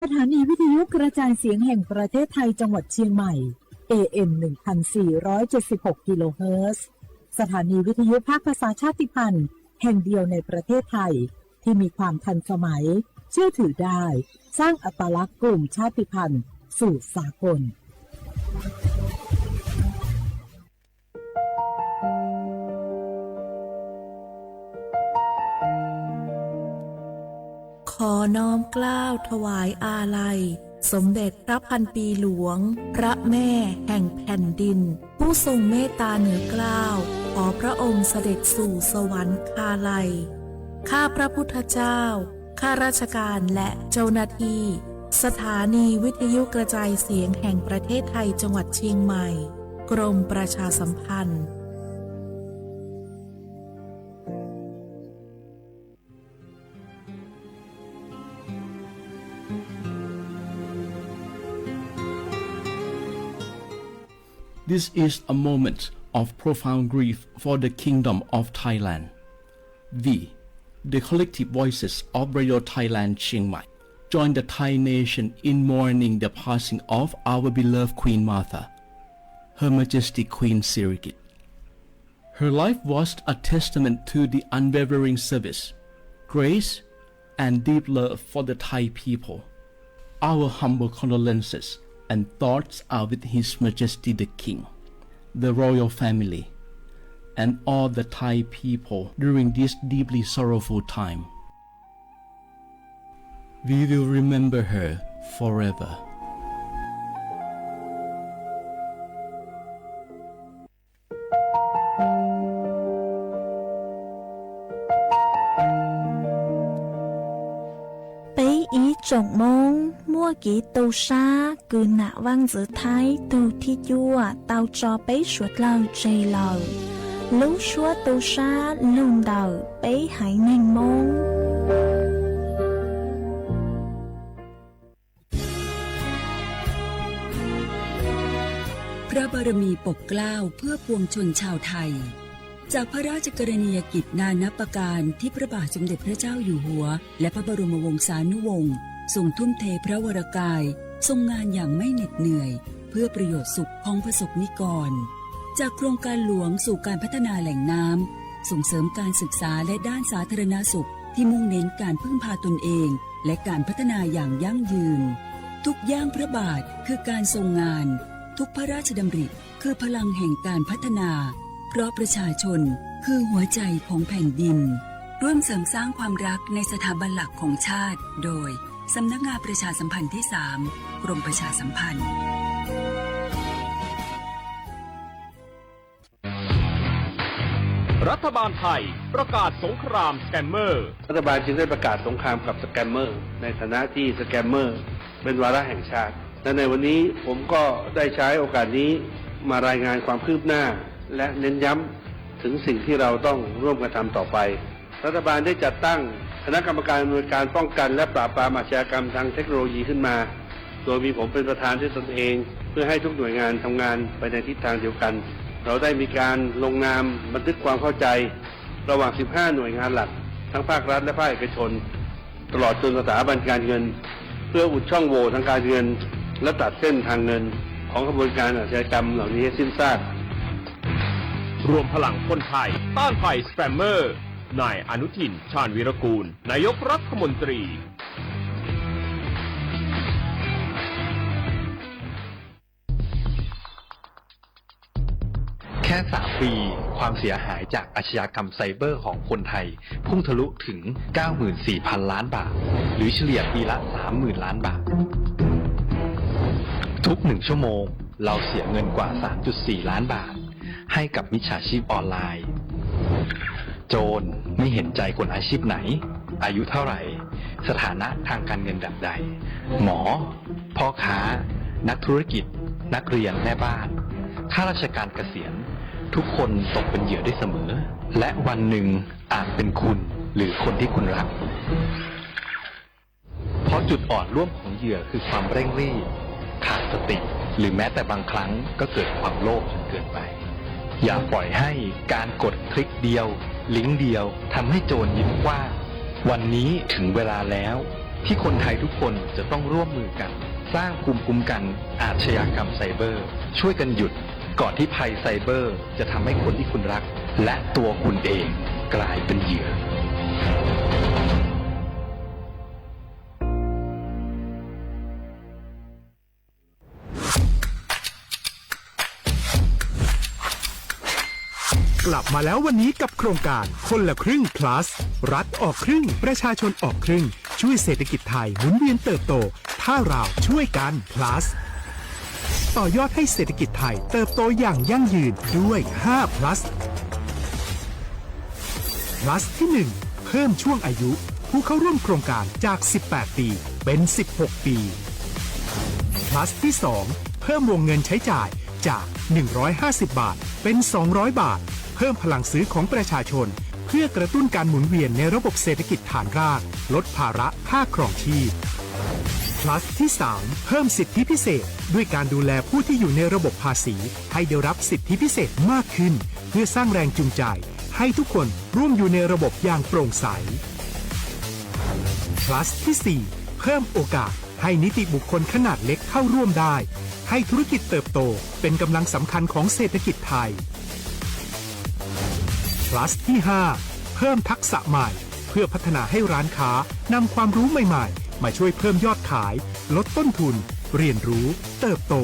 สถานีวิทยุกระจายเสียงแห่งประเทศไทยจังหวัดเชียงใหม่ เอ เอ็ม หนึ่งพันสี่ร้อยเจ็ดสิบหก กิโลเฮิรตซ์ สถานีวิทยุภาคภาษาชาติพันธุ์แห่งเดียวในประเทศไทย ที่มีความทันสมัย เชื่อถือได้ สร้างอัตลักษณ์กลุ่มชาติพันธุ์สู่สากล ขอน้อมเกล้าถวายอาลัย สมเด็จพระพันปีหลวง พระแม่แห่งแผ่นดิน ผู้ทรงเมตตาเหนือเกล้า ขอพระองค์เสด็จสู่สวรรคาลัย ข้าพระพุทธเจ้า ข้าราชการและเจ้าหน้าที่ สถานีวิทยุกระจายเสียงแห่งประเทศไทยจังหวัดเชียงใหม่ กรมประชาสัมพันธ์ This is a moment of profound grief for the Kingdom of Thailand. We, the collective voices of Radio Thailand Chiang Mai, join the Thai nation in mourning the passing of our beloved Queen Mother, Her Majesty Queen Sirikit. Her life was a testament to the unwavering service, grace, and deep love for the Thai people. Our humble condolences and thoughts are with His Majesty the King, the royal family, and all the Thai people during this deeply sorrowful time. We will remember her forever. Peb ib tsoom Moob, muaj kev tu sab kws nam vaaj ntxwv Thaib tug thib cuaj tau tso peb suav dlawg tseg lawm. Lub suab tu sab lug ntawm peb haiv neeg Moob. พระบารมีปกเกล้าเพื่อปวงชนชาวไทย จากพระราชกรณียกิจนานับประการที่พระบาทสมเด็จพระเจ้าอยู่หัว และพระบรมวงศานุวงศ์ทรงทุ่มเทพระวรกาย ทรงงานอย่างไม่เหน็ดเหนื่อย เพื่อประโยชน์สุขของประสบนิกร จากโครงการหลวงสู่การพัฒนาแหล่งน้ำ ส่งเสริมการศึกษาและด้านสาธารณสุข ที่มุ่งเน้นการพึ่งพาตนเอง และการพัฒนาอย่างยั่งยืน ทุกย่างพระบาทคือการทรงงาน ทุกพระราชดำริคือพลังแห่งการพัฒนา เพราะประชาชนคือหัวใจของแผ่นดิน ร่วมเสริมสร้างความรักในสถาบันหลักของชาติ โดย สำนักงานประชาสัมพันธ์ที่สาม กรมประชาสัมพันธ์ รัฐบาลไทยประกาศสงครามสแกมเมอร์ รัฐบาลจึงได้ประกาศสงครามกับสแกมเมอร์ ในฐานะที่สแกมเมอร์เป็นวาระแห่งชาติ และในวันนี้ผมก็ได้ใช้โอกาสนี้มารายงานความคืบหน้า และเน้นย้ำถึงสิ่งที่เราต้องร่วมกันทำต่อไป รัฐบาลได้จัดตั้งคณะกรรมการอำนวยการป้องกันและปราบปรามอาชญากรรมทางเทคโนโลยีขึ้นมา โดยมีผมเป็นประธานด้วยตนเอง เพื่อให้ทุกหน่วยงานทำงานไปในทิศทางเดียวกัน เราได้มีการลงนามบันทึกความเข้าใจ ระหว่าง สิบห้า หน่วยงานหลัก ทั้งภาครัฐและภาคเอกชน ตลอดจนสถาบันการเงิน เพื่ออุดช่องโหว่ทางการเงิน และตัดเส้นทางเงินของขบวนการอาชญากรรมเหล่านี้ให้สิ้นซาก รวมพลังคนไทยต้านภัยสแกมเมอร์ นายอนุทิน ชาญวีรกูล นายกรัฐมนตรี แค่ สาม ปี ความเสียหายจากอาชญากรรมไซเบอร์ของคนไทย พุ่งทะลุถึง เก้าหมื่นสี่พัน ล้านบาท หรือเฉลี่ยปีละ สามหมื่น ล้านบาท ทุกหนึ่งชั่วโมง เราเสียเงินกว่า สามจุดสี่ ล้านบาท ให้กับมิจฉาชีพออนไลน์ โจรไม่เห็นใจคนอาชีพไหน อายุเท่าไหร่ สถานะทางการเงินแบบใด หมอ พ่อค้า นักธุรกิจ นักเรียน แม่บ้าน ข้าราชการเกษียณ ทุกคนตกเป็นเหยื่อได้เสมอ และวันหนึ่งอาจเป็นคุณหรือคนที่คุณรัก เพราะจุดอ่อนร่วมของเหยื่อคือความเร่งรีบ ขาดสติ หรือแม้แต่บางครั้งก็เกิดความโลภจนเกินไป อย่าปล่อยให้การกดคลิกเดียว ลิงก์เดียว ทำให้โจรยิ้มกว้าง วันนี้ถึงเวลาแล้ว ที่คนไทยทุกคนจะต้องร่วมมือกันสร้างภูมิคุ้มกันอาชญากรรมไซเบอร์ ช่วยกันหยุดก่อนที่ภัยไซเบอร์จะทำให้คนที่คุณรักและตัวคุณเองกลายเป็นเหยื่อ กลับมาแล้ววันนี้กับโครงการคนละครึ่ง plus รัฐออกครึ่ง ประชาชนออกครึ่ง ช่วยเศรษฐกิจไทยหมุนเวียนเติบโต ถ้าเราช่วยกัน plus ต่อยอดให้เศรษฐกิจไทยเติบโตอย่างยั่งยืนด้วย ห้า plus plus ที่ หนึ่ง เพิ่มช่วงอายุผู้เข้าร่วมโครงการจาก สิบแปด ปี เป็น สิบหก ปี plus ที่ สอง เพิ่มวงเงินใช้จ่ายจาก หนึ่งร้อยห้าสิบ บาท เป็น สองร้อย บาท เพิ่มพลังซื้อของประชาชน เพื่อกระตุ้นการหมุนเวียนในระบบเศรษฐกิจฐานราก ลดภาระค่าครองชีพ plus ที่ สาม เพิ่มสิทธิพิเศษ ด้วยการดูแลผู้ที่อยู่ในระบบภาษี ให้ได้รับสิทธิพิเศษมากขึ้น เพื่อสร้างแรงจูงใจ ให้ทุกคนร่วมอยู่ในระบบอย่างโปร่งใส plus ที่ สี่ เพิ่มโอกาสให้นิติบุคคลขนาดเล็กเข้าร่วมได้ ให้ธุรกิจเติบโตเป็นกำลังสำคัญของเศรษฐกิจไทย plus ที่ ห้า เพิ่มทักษะใหม่ เพื่อพัฒนาให้ร้านค้านำความรู้ใหม่ๆ มาช่วยเพิ่มยอดขาย ลดต้นทุน เรียนรู้ เติบโต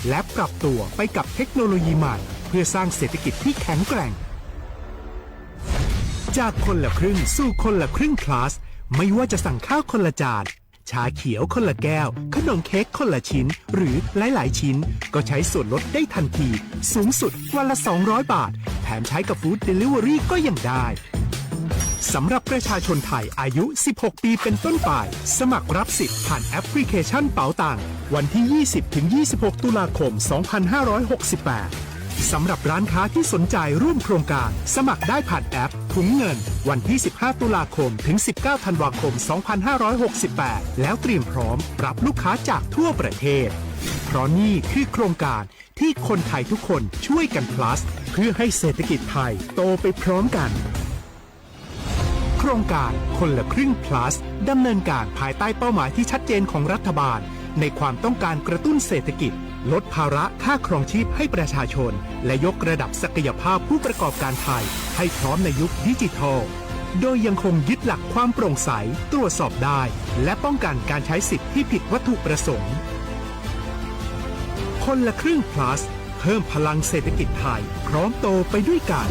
และปรับตัวไปกับเทคโนโลยีใหม่ เพื่อสร้างเศรษฐกิจที่แข็งแกร่ง จากคนละครึ่งสู่คนละครึ่ง plus ไม่ว่าจะสั่งข้าวคนละจาน ชาเขียวคนละแก้ว ขนมเค้กคนละชิ้น หรือหลายๆ ชิ้น ก็ใช้ส่วนลดได้ทันที สูงสุดวันละ สองร้อย บาท แถมใช้กับ Food Delivery ก็ยังได้ สำหรับประชาชนไทยอายุ สิบหก ปีเป็นต้นไป สมัครรับสิทธิ์ผ่านแอปพลิเคชันเป๋าตัง วันที่ ยี่สิบ ถึง ยี่สิบหก ตุลาคม สองพันห้าร้อยหกสิบแปด สำหรับร้านค้าที่สนใจร่วมโครงการ สมัครได้ผ่านแอปถุงเงิน วันที่ สิบห้า ตุลาคม ถึง สิบเก้า ธันวาคม สองพันห้าร้อยหกสิบแปด แล้วเตรียมพร้อมรับลูกค้าจากทั่วประเทศ เพราะนี่คือโครงการที่คนไทยทุกคนช่วยกัน plus เพื่อให้เศรษฐกิจไทยโตไปพร้อมกัน โครงการคนละครึ่ง plus ดำเนินการภายใต้เป้าหมายที่ชัดเจนของรัฐบาล ในความต้องการกระตุ้นเศรษฐกิจ ลดภาระค่าครองชีพให้ประชาชน และยกระดับศักยภาพผู้ประกอบการไทย ให้พร้อมในยุคดิจิทัล โดยยังคงยึดหลักความโปร่งใส ตรวจสอบได้ และป้องกันการใช้สิทธิ์ที่ผิดวัตถุประสงค์ คนละครึ่ง plus เพิ่มพลังเศรษฐกิจไทย พร้อมโตไปด้วยกัน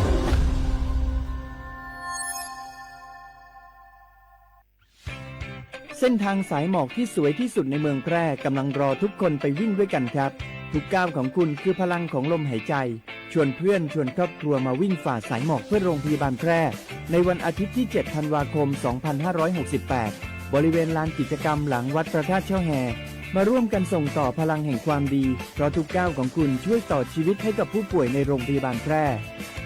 เส้นทางสายหมอกที่สวยที่สุดในเมืองแพร่กำลังรอทุกคนไปวิ่งด้วยกันครับ ทุกก้าวของคุณคือพลังของลมหายใจ ชวนเพื่อนชวนครอบครัวมาวิ่งฝ่าสายหมอกเพื่อโรงพยาบาลแพร่ ในวันอาทิตย์ที่ เจ็ด ธันวาคม สองพันห้าร้อยหกสิบแปด บริเวณลานกิจกรรมหลังวัดพระธาตุช่อแฮ มาร่วมกันส่งต่อพลังแห่งความดี เพราะทุกก้าวของคุณช่วยต่อชีวิตให้กับผู้ป่วยในโรงพยาบาลแพร่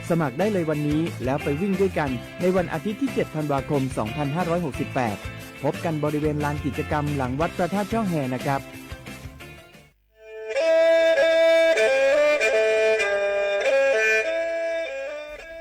สมัครได้เลยวันนี้แล้วไปวิ่งด้วยกันในวันอาทิตย์ที่ เจ็ด ธันวาคม สองพันห้าร้อยหกสิบแปด พบกันบริเวณลานกิจกรรมหลังวัดพระธาตุช่อแฮนะครับ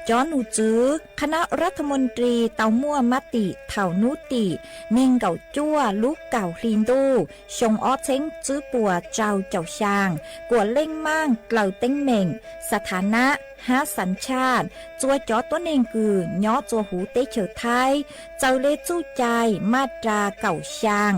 Cov nom tswv คณะรัฐมนตรี tau muaj mab tim thaum hnub tim neeg nkaum cuaj lub kaum hli ntuj xyoo ob txheeb tswb puas rau caum xyaa, kuam leej maaj dlaws teeb meem, xa tha nab hab xas tshaj, txua cov tuab neeg kws nyob txua huv teb chaws Thaib, txaws le txuj cai maj ras kaum xyaa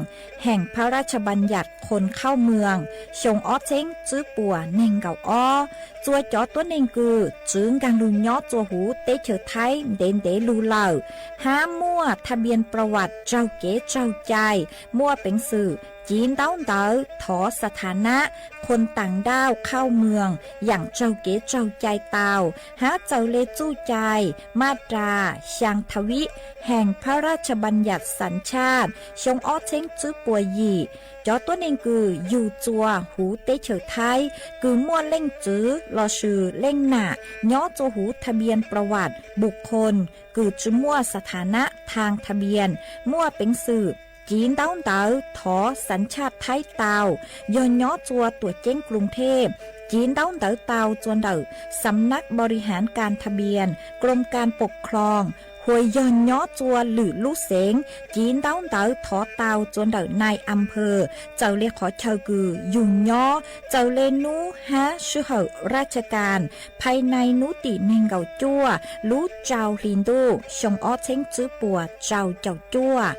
heem phab raj tsha npas nyas khoos khauj mws xyoo ob txheeb tswb puas neeg nkaum ob, txua cov tuab neeg kws txwv nkaag lug nyob txua huv teb chaws Thaib ntev ntev lug lawm, hab muaj tha npias pras vas raug kev tsaug cai, muaj peev xwm civ ntaub ntawv thov xa tha nab khoos taam nrauj khauj mws yaam raug kev tsaug cai tau, hab txaws le txuj cai maj ras xyaa tha vib heem phab raj tsha npas nyas xas tshaj xyoo ob txheeb tswb puas yim. Cov tuab neeg kws yug txua huv teb chaws Thaib kws muaj leej txwv lossis leej nam nyob txua huv tha npias pras vas npum khoos kws tsi muaj xa tha nab thaag tha npias, muaj peev xwm civ ntaub ntawv thov xas tshaj Thaib tau, yog nyob txua tuam ceeb Kloos Thej, civ ntaub ntawv tau txua ntawm Xam nab npau ri haav kas tha npias, Kloos kas pam khloos, uas yog nyob txua lwm lub xeev, civ ntaub ntawv thov tau txua ntawm nai am phawj, txawm le qhov chaw kws yug nyob, txawm le nub hab sij hawm raj chaw kas, phais nai nub tim neeg nkaum cuaj lub rau hli ntuj xyoo ob txheeb tsib puas rau caum cuaj.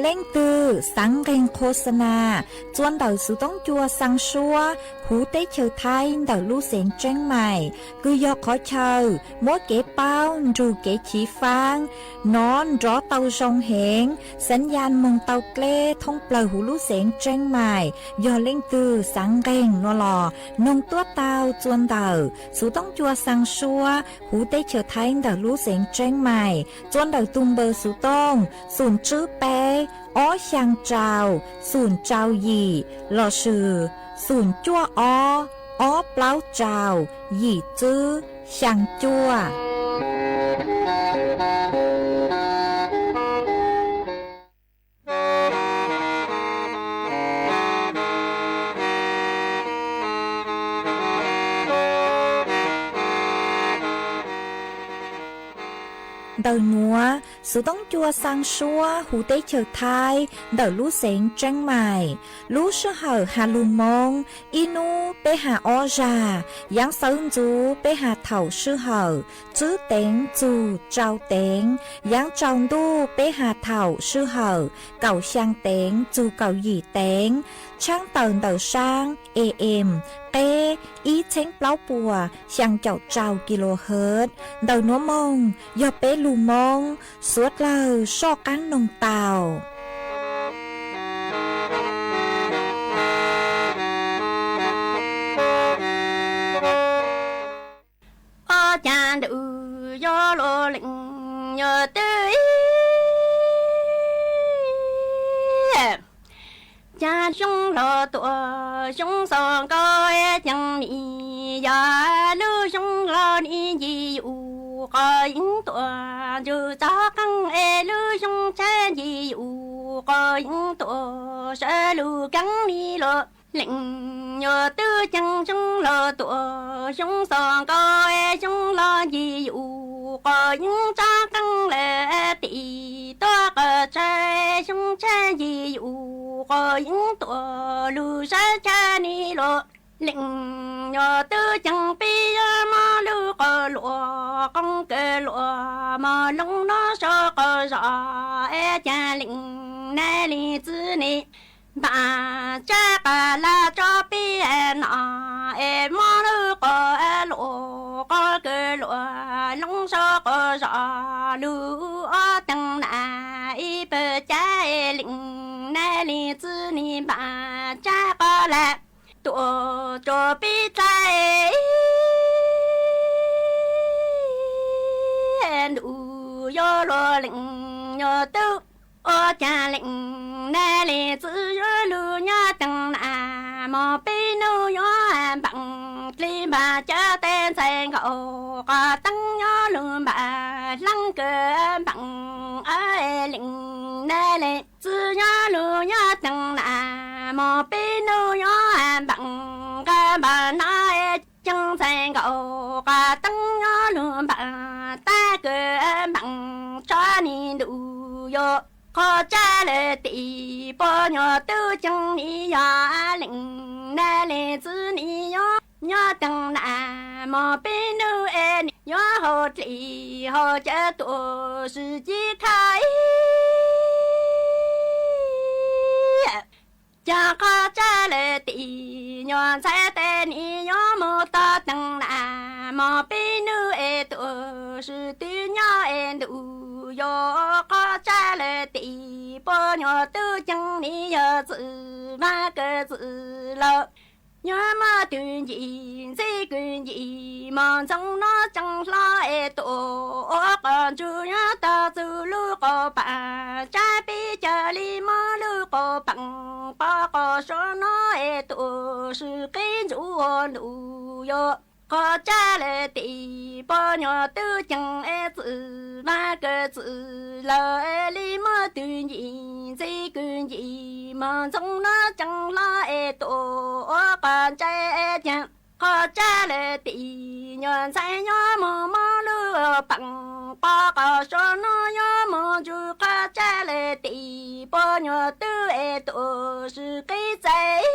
Leej twg xaav nqeeg qho xa nas txua ntawm xuv toob cua xaa suab huv teb chaws Thaib ntawm lub xeev Tseeb Mais, kws yog qhov chaw muab kev paub nrug kev chiv faab nov nrov tau zoo heev, xaav ya moog tau dleb thoob plawg huv lub xeev Tseeb Mais. Yog leej twg xaav nqeeg nuav los noog tuab tau txua ntawm xuv toob cua xaa suab huv teb chaws Thaib ntawm lub xeev Tseeb Mais txua ntawm tug npawb xuv tooj xum tswb peb ob xyaa rau xum rau yim lossis xum cuaj ob ob plaub rau yim tswb xyaa cuaj. Ntawm nuav, xuv toob cua xaa suab huv teb chaws Thaib ntawm lub xeev Tseeb Mais, lub sij hawm has lug Moob, ib nub peb has ob zag, yaav xawv ntxuv peb has thaum sij hawm tswb teev txug rau teev, yaav tsaus ntuj peb has thaum sij hawm kaum xyaa teev txug kaum yim teev, tshaab tawm ntawm saab A M qeb ib txheeb plaub puas xyaa caum rau kilohertz. Ntawm nuav moog yog peb lug Moob, suav dlawg soj qaab noog tau. Ob caag ntuj yuav luag leej yuav twb ib, caag xyoo los tuaj xyoo xaus nkaus caag nim, yog lub xyoo los nim ncig yus qos yeeb tuaj ntsug txog qeej es lub xyoo tshaib ncig yus qos yeeb tuaj sawv lug keeb nim los leej yuav twb caag xyoo los tuaj xyoo xaus nkaus xyoo los ncig yus qos yeeb txog qeej lawm tim tuaj qos tshaib xyoo tshaib ncig yus qos yeeb tuaj lug sawv tshaib nim los leej yuav twb caag pib yuav mob lub qos luam qoob kawg luam mog loo noj sab qos zog es caag leej nai leej txiv nim npam tsab qas laj tso peb nom es mob lub qos luam qoob kawg luam loo sab qos zog lug ob teev nam ib pawg cav es leej nai leej txiv nim npam tsab qas laj tuaj tso peb txaij ntuj yuav luag leej yuav twb ua caag leej nai leej txiv yuav lug nyob teev nam mog peb nub yuav npaam dlig npaam cawv tej ntxhais nkaus qos teeb nyob lug npaam dlaab kawg npaam leej nai leej txiv yuav lug nyob teev nam mog peb nub yuav npaam nqaj npaam nab ceev ntxhais nkaus qos teeb nyob lug npaam tab kawg npaam tso nim ntuj yuav qhov tsab lawm tim pog nyuag tub ceev nim yog leej nai leej txiv nim yuav nyob teev nam mog peb nub es nim yuav haus dlig haus cawv tuaj swm ci khaj ib caag qhov tsab lawm tim nyuag ntxhais tes nim yuav moog tog teev nam mog peb nub es tuaj swm twg nyob es ntuj yuav qhov tsab lawm tim pog nyuag tub ceev nim yog txwm vaaj kawg txwm laug yuav muaj tug ncig ntxwg kws ncig mog ntxoov noj tseev hlo es tuaj ua qos ntsug yuav tog txug lub qos paam tsab peb cawv li mob lub qos paam qos qos suav noj es tuaj swm qib ntsuj ua ntuj yuav qhov tsab lawm tim pog nyuag tub ceev es txwm vaaj kawg txwm laug li muaj tug ncig ntxwg kws ncig mog ntxoov noj tseev hlo es tuaj ua qos ntsais caag Qhov tsab lawm tim nyuag ntxhais nyob moog mob lub peem, qhov qhov suav no nyob moog ntsug qhov tsab lawm tim poj nyuag tub es tuam swm qib txais.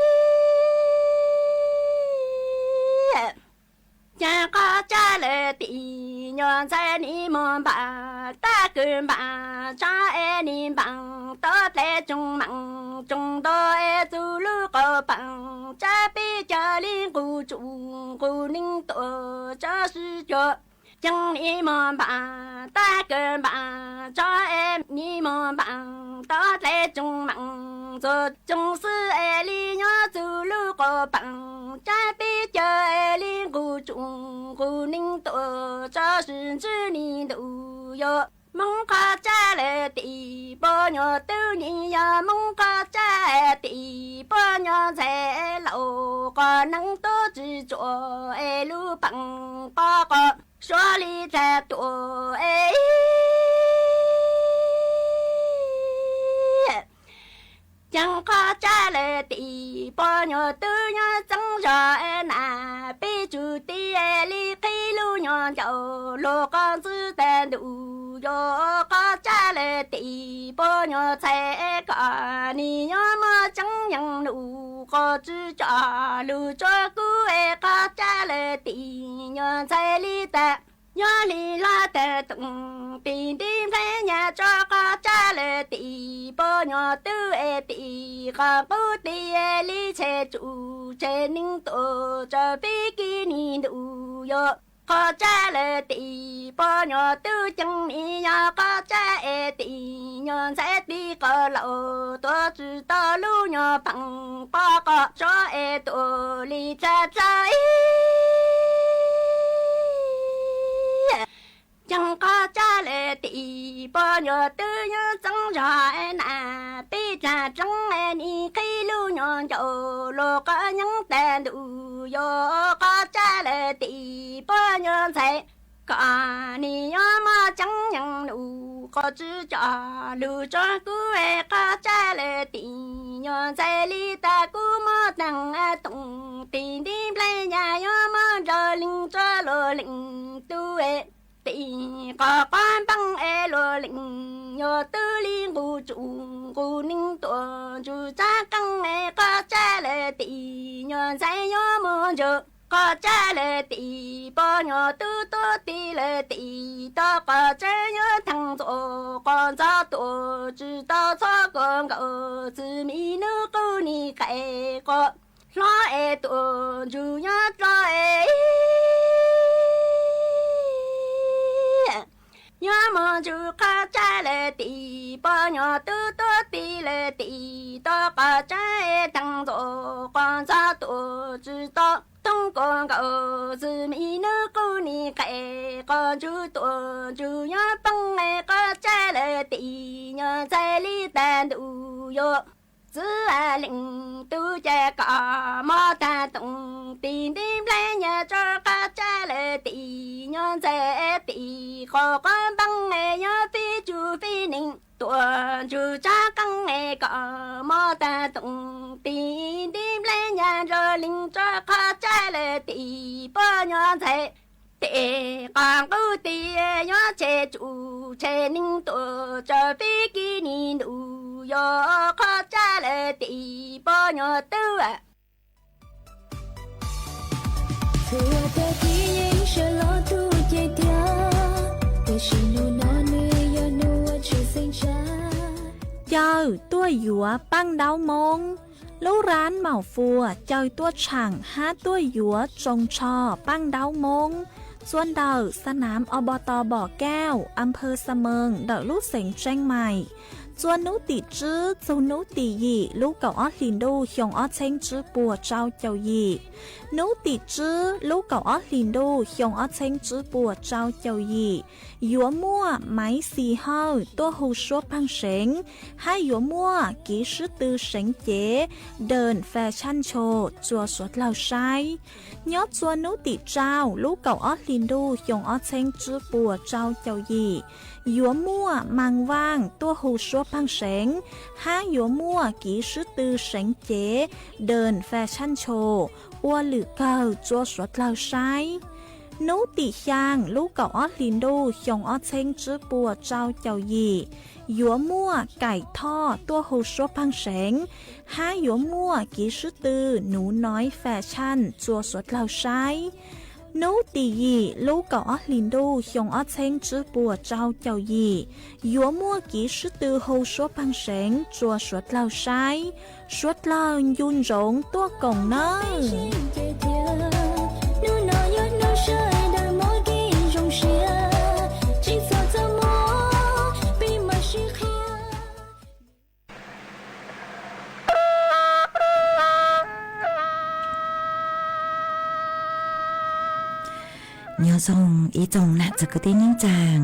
Caag qhov tsab lawm tim nyuag ntxhais nim moog npaam, tab kws npaam tshaj es nim npaam tod dlai tsoog meem tsoog nto es txug lub qhov peem tsab peb cog li nqus tsum nqus neeg tuam tso sib cuag. Caag nim moog npaam tab kws npaam tshaj es nim moog npaam tod dlai tsoog meem txug tsoog xwb es li nyob txug lub qhov peem tsab peb cog es li nqus tsum nqus neeg tuam tso sib ntswb nim ntuj yog Moob qhov tsab lawm tim poj nyuag tub, nim yog Moob qhov tsab tim poj nyuag ntxhais laus, qhov neeb tuab tsi tsuam es lub peem qhov qhov suav li tag tuam es. Caag qhov tsab lawm tim poj nyuag tub, nyob txeeb zog es nam peb tsug ti es li qhib lub nyuag ncauj luag qhov ntxwb tag ntuj yog qhov tsab lawm tim poj nyuag ntxhais, kom nim nyob mob tseeb yeej num qhov tswv tso lug tso kub es qhov tsab lawm tim nyuag ntxhais li tag. Nyob li loj tag toom tim ntiv nplhaib nyag tso qhov tsab lawm tim poj nyuag tub es tim qhov qub ti es li tshee tsum tshee neeg tuam tso peb kis nim ntuj yog qhov tsab lawm tim poj nyuag tub, caag nim yog qhov tsab es tim nyuag ntxhais tim qhov laus tuam tsi tau lub nyuag peem qhov qhov suav es tuam li tag dlawb. Caag qhov tsab lawm tim poj nyuag tub, nyob txeeb zog es nam peb tag tseeb es nim qhib lub nyuag ncauj luag qhov nyeeb tag ntuj yog qhov tsab lawm tim poj nyuag ntxhais, kom nim nyob mob tseeb yeej num qhov tswv tso lug tso kub es qhov tsab lawm tim nyuag ntxhais li tag kub mob tag toom tim ntiv nplhaib nyag yuav mob nrog leeg tso luag leej tub es tim qhov qhov npeej es luag leej yog tub li nqus tsum nqus neeg tuam ntsug tsab qeej es qhov tsab lawm tim nyuag ntxhais yuav moog ntsug qhov tsab lawm tim poj nyuag tub tuab ti lawm tim tog qhov tseeb yuav theej ntxuav qhov ntxov tuam tsi tau txhob kov nkaus txwm mi nub qub nim qais qhov hlob es tuam ntsug nyob dlov es yuav moog ntsug qhov tsab lawm tim poj nyuag tub tuab ti lawm tim tog qhov tseeb es theej ntxuav qhov ntxov tuam tsi tau thoob kov nkaus txwm mi nub qub nim qais qhov ntsug tuam ntsug nyob peeb es qhov tsab lawm tim nyuag ntxhais li tag ntuj yog txwv leej tub ca kom mob tag toom tim ntiv nplhaib nyag tso qhov tsab lawm tim nyuag ntxhais tim qhov qhov npeej es yuav fij tsug fij neeg tuam ntsug tsab qeej es kom mob tag toom tim ntiv nplhaib nyag nrog leeg tso qhov tsab lawm tim poj nyuag ntxhais tim qhov qub ti yuav tshee tsum tshee neeg tuam tso peb kis nim ntuj yog qhov tsab lawm tim poj nyuag tub. Txhua tag kis yeej sawv los tu cev tiag, tiam sis hnub no nws yog hnub uas tshwj xeeb tshaj. Caw tuaj yuav paj ntaub Moob. Lub rab Maum Fuas caw tuaj tshaam hab tuaj yuav tsoos tsho paj ntaub Moob txua ntawm xab nam Ob Tog Npom Kauj, Am Phawj Xa Mees ntawm lub xeev Tseeb Maim. Txua nub tim tswb txug nub tim yim lub kaum ob hlis ntuj xyoo ob txheeb tswb puas tsau caum yim. Nub tim tswb lub kaum ob hlis ntuj xyoo ob txheeb tswb puas tsau caum yim yuav muaj Maiv Xis Hawj tuaj hu suab pheej seev, hab yuav muaj Kiv Swb Tw Seev Cev, Dee Fas Tshaj Ncho tsuas suav dlawg saib. Nyob txua nub tim tsau lub kaum ob hlis ntuj xyoo ob txheeb tswb puas tsau caum yim, yuav muaj mas vaaj tuaj hu suab pheej seev, hab yuav muaj kiv sib tw seev cev, dej, fas tshaj ntsho, ua lwm kawg tsua suav dlawg saib. Nub tim xyaa lub kaum ob hlis ntuj xyoo ob txheeb tsib puas tsau caum yim, yuav muaj kaim thoj tuaj hu suab pheej seev, hab yuav muaj kiv sib tw nuv noi fas tshaj tsua suav dlawg saib. Nub tim yim lub kaum ob hlis ntuj xyoo ob txheeb tsib puas tsau caum yim, yuav muaj kiv sib tw hu suab pheej seev tsua suav dlawg saib. Suav dlawg ncu ntsoov tuaj koom nawb. Nyob zoo ib tsoom nam txiv kwv tij neej tsaa,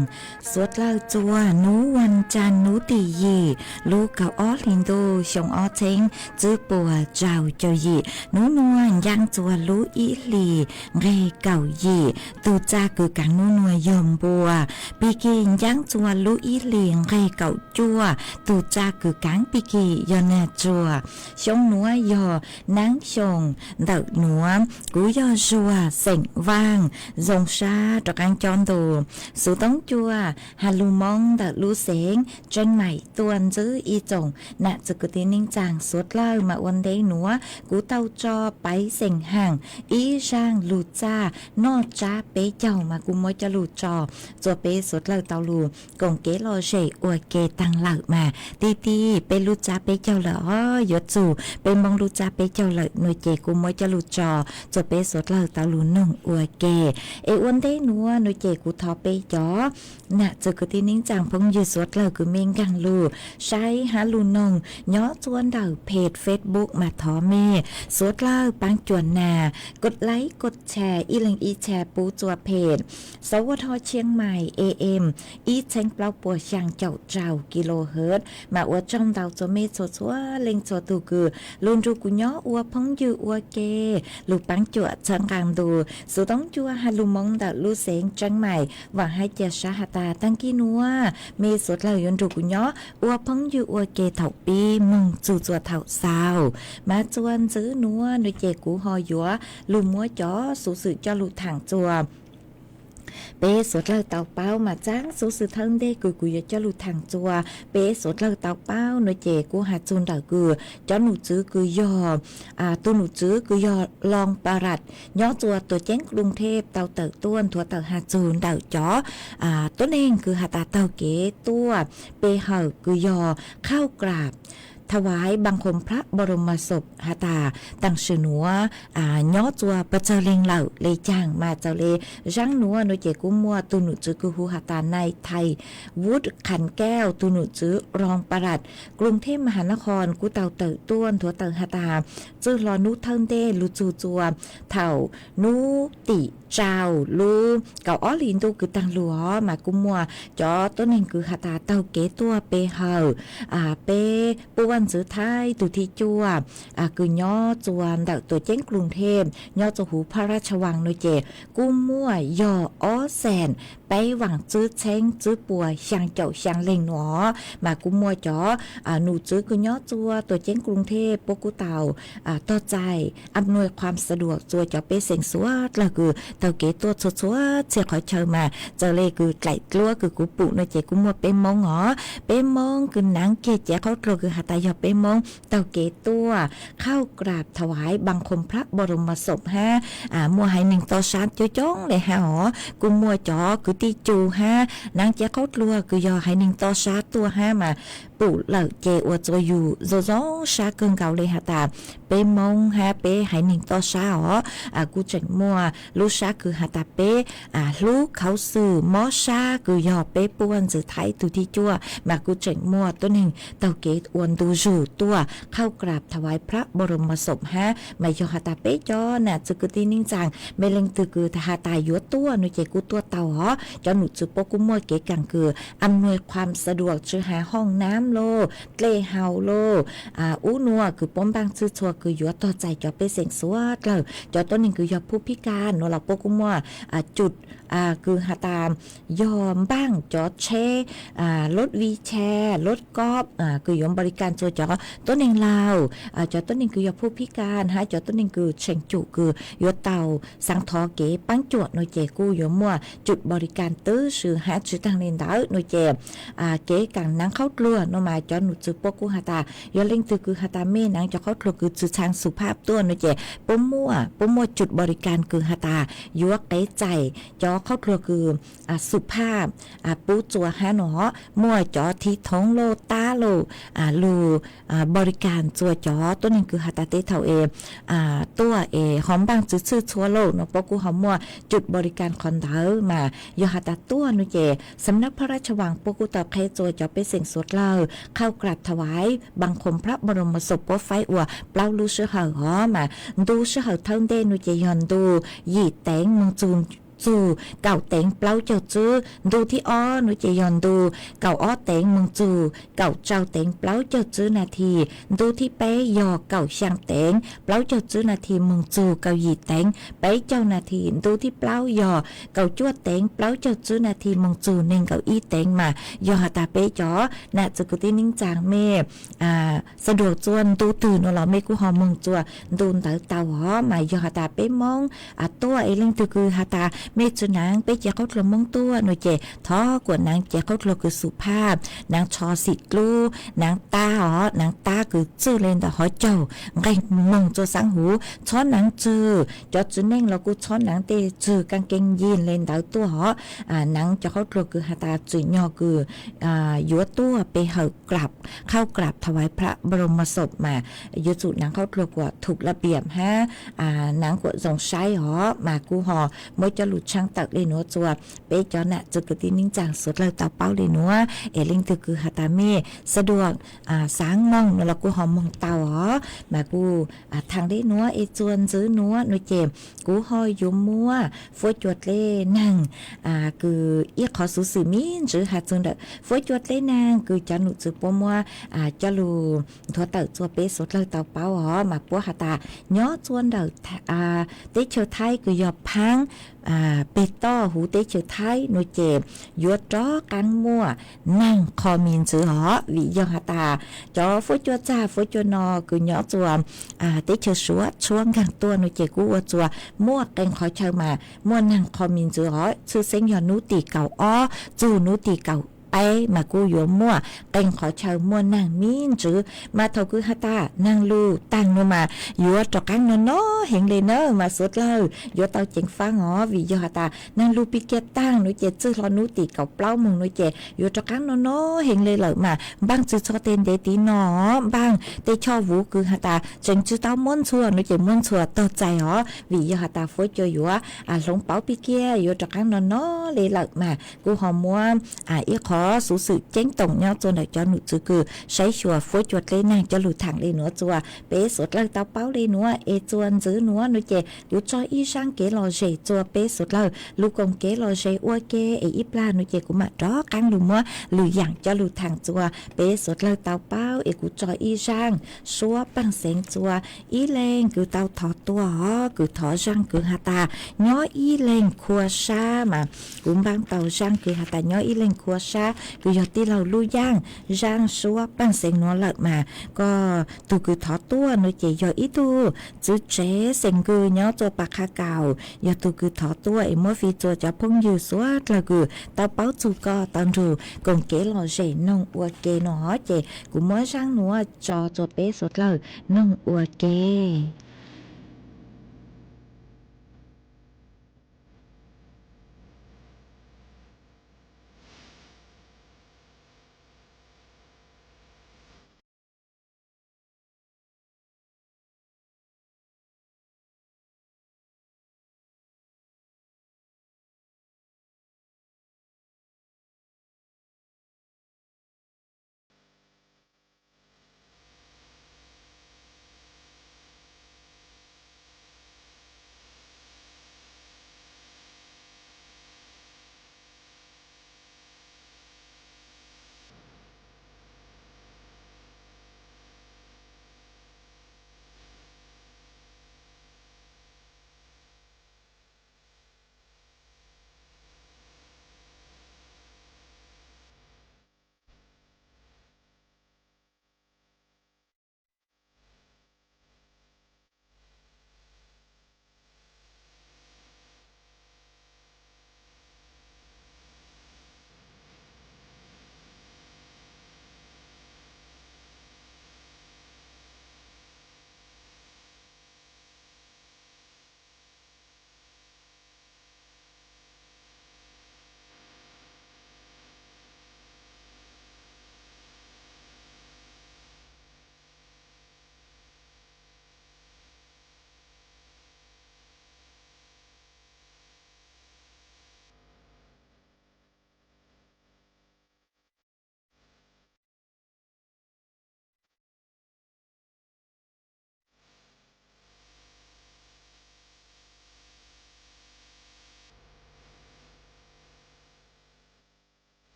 suav dlawg txua nub vas tsaa nub tim yim lub kaum ob hlis ntuj xyoo ob txheeb tsib puas tsau caum yim, nub nuav ncaaj txua lub ib hlis nqeg kaum yim, tug txaj kws kaav nub nuav yog npua, pig kig ncaaj txua lub ib hlis nqeg kaum cuaj, tug txaj kws kaav pig kig yog nag tsuag. Xyoo nuav yog naab xyoo ntawm nuav, kuv yog Zuag xeem Vaaj, zoo sab rov qaab cob ntu. Xuv toob cua has lug moo ntawm lub xeev Tseeb Maim tuaj ntsib ib tsoom nam txiv kwv tij neej tsaa suav dlawg mas ua ntej nuav kuv tau tso paiv xeem haam ib zaaj lug txaj noj tsab peb caug mas kuv muab coj lug tso tsua peb suav dlawg tau lug koom kev lom zem ua ke taag lawm mas tib tib peb lub tsab peb caug lawm os, yuav txug peb Moob lub tsab peb caug lawm nuav ces kuv muab coj lug tso tsua peb suav dlawg tau lug noog ua ke. Es ua ntej nuav nuav ces kuv thov peb cov nam txiv kwv tij neej tsaa phooj ywg suav dlawg kws mej nkaag lug saib hab lug noog nyob tsua ntawm peg Facebook mas thov mej suav dlawg paab cuam nas kod like kod share ib leeg ib share pub tsua peg Sawv Ua Thoj Tsheej Maim A M ib txheeb plaub puas xyaa caum rau kilohertz mas ua tsaug ntau tsua mej txhua txhua leej txhua tug kws lug nrug kuv nyob ua phooj ywg ua ke, lug paab cuam txhawb nqaa ntu. Xuv toob cua has lug moo ntawm lub xeev Tseeb Maim vaam hab ca sab has tas taag kig nuav mej suav dlawg yuav nrug kuv nyob ua phooj ywg ua ke thaum pib moog txug tsua thaum xaus. Mas tsua ntsib nuav nuav ces kuv ho yuav lug muab cov xuv xwm coj lug thaam tsua peb suav dlawg tau paub mas txaam xuv xwm thawj ntej kws kuv yuav coj lug thaam tsua peb suav dlawg tau paub nuav ces kuv has txug ntawm kws cov num tswv kws yog, tug num tswv kws yog Loos Pas Ras nyob tsua tuam ceeb Kloos Thej tau tawm tuaj nthuav tawm has txug ntawm cov tuab neeg kws has tas taug kev tuaj pe hawm kws yog เข้ากราบถวายบังคมพระบรมศพ has tas taam sim nuav nyob tsua pes tsawg leeg lawm le caag mas txawm le zaab nuav nuav ces kuv muaj tug num tswv kws hu has tas nai Thais Vuv Khas Kauj, tug num tswv Loos Pas Ras Kloos Thej Mas Has Nab Khos kuj tau tawm tuaj nthuav tawm has tas txwj hlo nub thawj ntej lug txug tsua thaum nub tim tsau lub kaum ob hlis ntuj kws taag lug os mas kuj muaj cov tuab neeg kws has tas taug kev tuaj pe hawm peb puj vaj ntxwv Thaib tug thib cuaj kws nyob tsua ntawm tuam ceeb Kloos Thej nyob tsua huv Phab Rab Tsha Vaas nuav ces kuj muaj yog ob xees peb vaam tswb txheeb tswb puas xyaa caum xyaa leej nuav mas kuj muaj cov num tswv kws nyob tsua tuam ceeb Kloos Thej puab kuj tau tog txais อำนวยความสะดวก tsua cov pej xeem suav dlawg kws taug kev tuaj txhua txhua txhia qhov chaw mas txawm le kws dlaim dluab kws kuv pum nuav ces kuj muaj peb Moob os, peb Moob kws naav kiag cev qaub dluag kws has tas yog peb Moob taug kev tuaj เข้ากราบถวายบังคมพระบรมศพ hab muaj haiv neeg toj sab coob coob le hab os, kuj muaj cov kwv tij cu hab naav cev qaub dluag kws yog haiv neeg toj sab tuaj hab mas pum lawm ces ua tsua yug zoo zoo sab kawg nkaus le has tas peb Moob hab peb haiv neeg toj sab os. Kuj tseem muaj lub sab kws has tas peb hlub khaub xwm mob sab kws yog peb puj vaj ntxwv Thaib tug thib cuaj mas kuj tseem muaj tuab neeg taug kev ua ntu zug tuaj เข้ากราบถวายพระบรมศพ hab mas yog has tas peb cov nam txiv kwv tij neej tsaa mej leej twg kws has tas yuav tuaj nuav ces kuj tuaj tau os. Cov num tswv puab kuj muaj kev kaam kws อำนวยความสะดวก tsw has hooj naab lauj, dlej haus lauj, ub nuav kws puab npaaj txhwb txhua kws yuav tog txais cov pej xeem suav dlawg. Cov tuab neeg kws yog phuj phib kas nuav los puab kuj muaj cus kws has tas yog npaaj cov tsheb, lub vi cha, lub kob, kws yuav npau li kas txua cov tuab neeg laug, cov tuab neeg kws yog phuj phib kas hab cov tuab neeg kws tsheem cum kws yuav tau xaav thov kev paab cuam no ces kuj yuav muaj cum npau li kas twb swm hab tsi taag le ntawd no ces kev kaam naav qhaub dluag no mas cov num txwv puab kuj has tas yog leej twg kws has tas mej naav cov qhaub dluag kws tsi txhaj xu phaj tuaj no ces puab muaj, puab muaj cum npau li kas kws has tas yuav qev txais cov qhaub dluag kws xu phaj pub txua hab no, muaj cov thiv thoov lauj, tab lauj, lug npau li kas txua cov tuab neeg kws has tas tej thaum es tuaj es ho npaaj txwv txhwj txhua lauj no puab kuj ho muaj cum npau li kas qhov ntawd mas yog has tas tuaj no ces xam nab phab rab tshab vaam puab kuj tau qheb txua cov pej xeem suav dlawg khauj krab thawais npaaj khoom phab npau rau mos xom puab faib ua plaub lub sij hawm os mas ntu sij hawm thawj ntej no ces yog ntu yim teev moog txug txug kaum teev plaub caug tswb, ntu thib ob no ces yog ntu kaum ob teev moog txug kaum rau teev plaub caug tswb nas this, ntu thib peb yog kaum xyaa teev plaub caug tswb nas this moog txug kaum yim teev peb caug nas this, ntu thib plaub yog kaum cuaj teev plaub caug tswb nas this moog txug neeg nkaum ib teev mas yog has tas peb cov nam txwv kwv tij neej tsaa mej xav duas txua ntu twg no los mej kuj ho moog txua ntu ntawd tau os mas yog has tas peb Moob tuaj es leej twg kws has tas mej tsi naav peb cev qhaub dluag Moob tuaj no ces thov kuas naav cev qhaub dluag kws xu phaj, naav tsho xim dlub, naav tab os, naav tab kws txwj le ntawm hov caug nqeeg moog txua xaab huv, txhob naav tswg cov tswv neej los kuj txhob naav tej tswg kaaj kee yig le ntawd tuaj os. Naav cov qhaub dluag kws has tas tsim nyog kws yuav tuaj pe hawm krab, khauj krab thawais phab npau rau mos xom mas yuav tsum naav qhaub dluag kuas thum laj piam hab naav kuas zoo saib os mas kuj ho muab cov lus tshaaj tawm le nuav txua peb cov nam txwv kwv tij neej tsaa suav dlawg tau paub le nuav es leej twg kws has tas mej xav duas xaav moog no los kuj ho moog tau os mas kuj thaam le nuav es txua ntxiv nuav no ces kuv ho yuav muab fuab cua dleb naag kws ib qhov xuv xwm me ntsis has txug ntawm fuab cua dleb naag kws cov num txwv puab muab cov lus nthuav tawm txua peb suav dlawg tau paub os mas puab has tas nyob txua ntawm teb chaws Thaib kws yog phaab peg toj huv teb chaws Thaib no ces yuav rov qaab muaj naag qho me ntsis os vim yog has tas cov fuab cua txag fuab cua no kws nyob txua teb chaws Suav tshuab nkaag tuaj no ces kuj ua txua muaj qee qhov chaw mas muaj naag qho me ntsis os, tshwj xeeb yog nub tim kaum ob txug nub tim kaum peb mas kuj yuav muaj qee qhov chaw muaj naag me ntsis mas thaum kws has tas naag lug taag no mas yuav rov qaab no no heev le na mas suav dlawg yuav tau ceev faab os vim yog has tas naag lug pig kiag taag no ces txwj hlo nub tim kaum plaub moog no ces yuav rov qaab no no heev le lawm mas npaaj txwv txho tej ntev tiv no, npaaj tej choj vuv kws has tas tseem tsi tau muab ntxhua no ces muab ntxhua tog txais os vim yog has tas fuab cua yuav hloov pauv pig kiag yuav rov qaab no no le lawm mas kuj ho muab ib qhov xuv xwm ceeb toom nyob txua ntawm cov num txwv kws saib xyuas fuab cua dleb naag cov lus thaam le nuav txua peb suav dlawg tau paub le nuav es txua ntxiv nuav no ces kuv tso ib zaaj kev lom zem txua peb suav dlawg lug koom kev lom zem ua ke es ib plag no ces kuv mam rov qaab lug muab lwm yaam cov lus thaam txua peb suav dlawg tau paub es kuv tso ib zaaj suab paaj xeev txua ib leeg kws tau thov tuaj os kws thov zaaj kws has tas nyob ib leeg khua sab mas kuv npaaj tau zaaj kws has tas nyob ib leeg khua sab kws yog tij laug Lub Yaaj, zaaj suab paaj xeev nuav lawm mas koj tug kws thov tuaj no ces yog ib tug txwv tsev xeem kws nyob txua Pas Qha Kaum, yog tug kws thov tuaj es muab fij txua cov phooj ywg suav dlawg kws tau paub txug koj tau nrug koom kev lom zem noog ua ke no ces kuv muab zaaj nuav tso txua peb suav dlawg noog ua ke.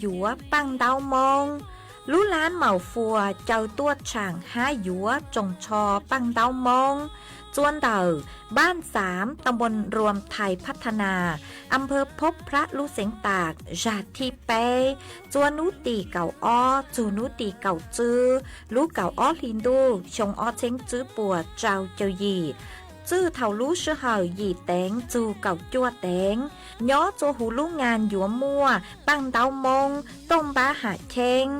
yuav paj ntaub moob. Lub lab Maus Fuas caw tuaj tshaam hab yuav tsoos tsho paj ntaub moob. Txua ntawm Npaj Xaav, ta npos Ruam Thais Phab Tha Nas, a phawv Phob Phrab lub xeev Tam, zag thib peb, txua nub tim kaum ob txug nub tim kaum tswb lub kaum ob hli ntuj xyoo ob txheeb tswb puas rau caug yim. Txwj thaum lub sij hawm yim teev txug kaum cuaj teev. Nyob txua huv lub ngas yuav muaj paj ntaub moob, tooj npab ham cheeb,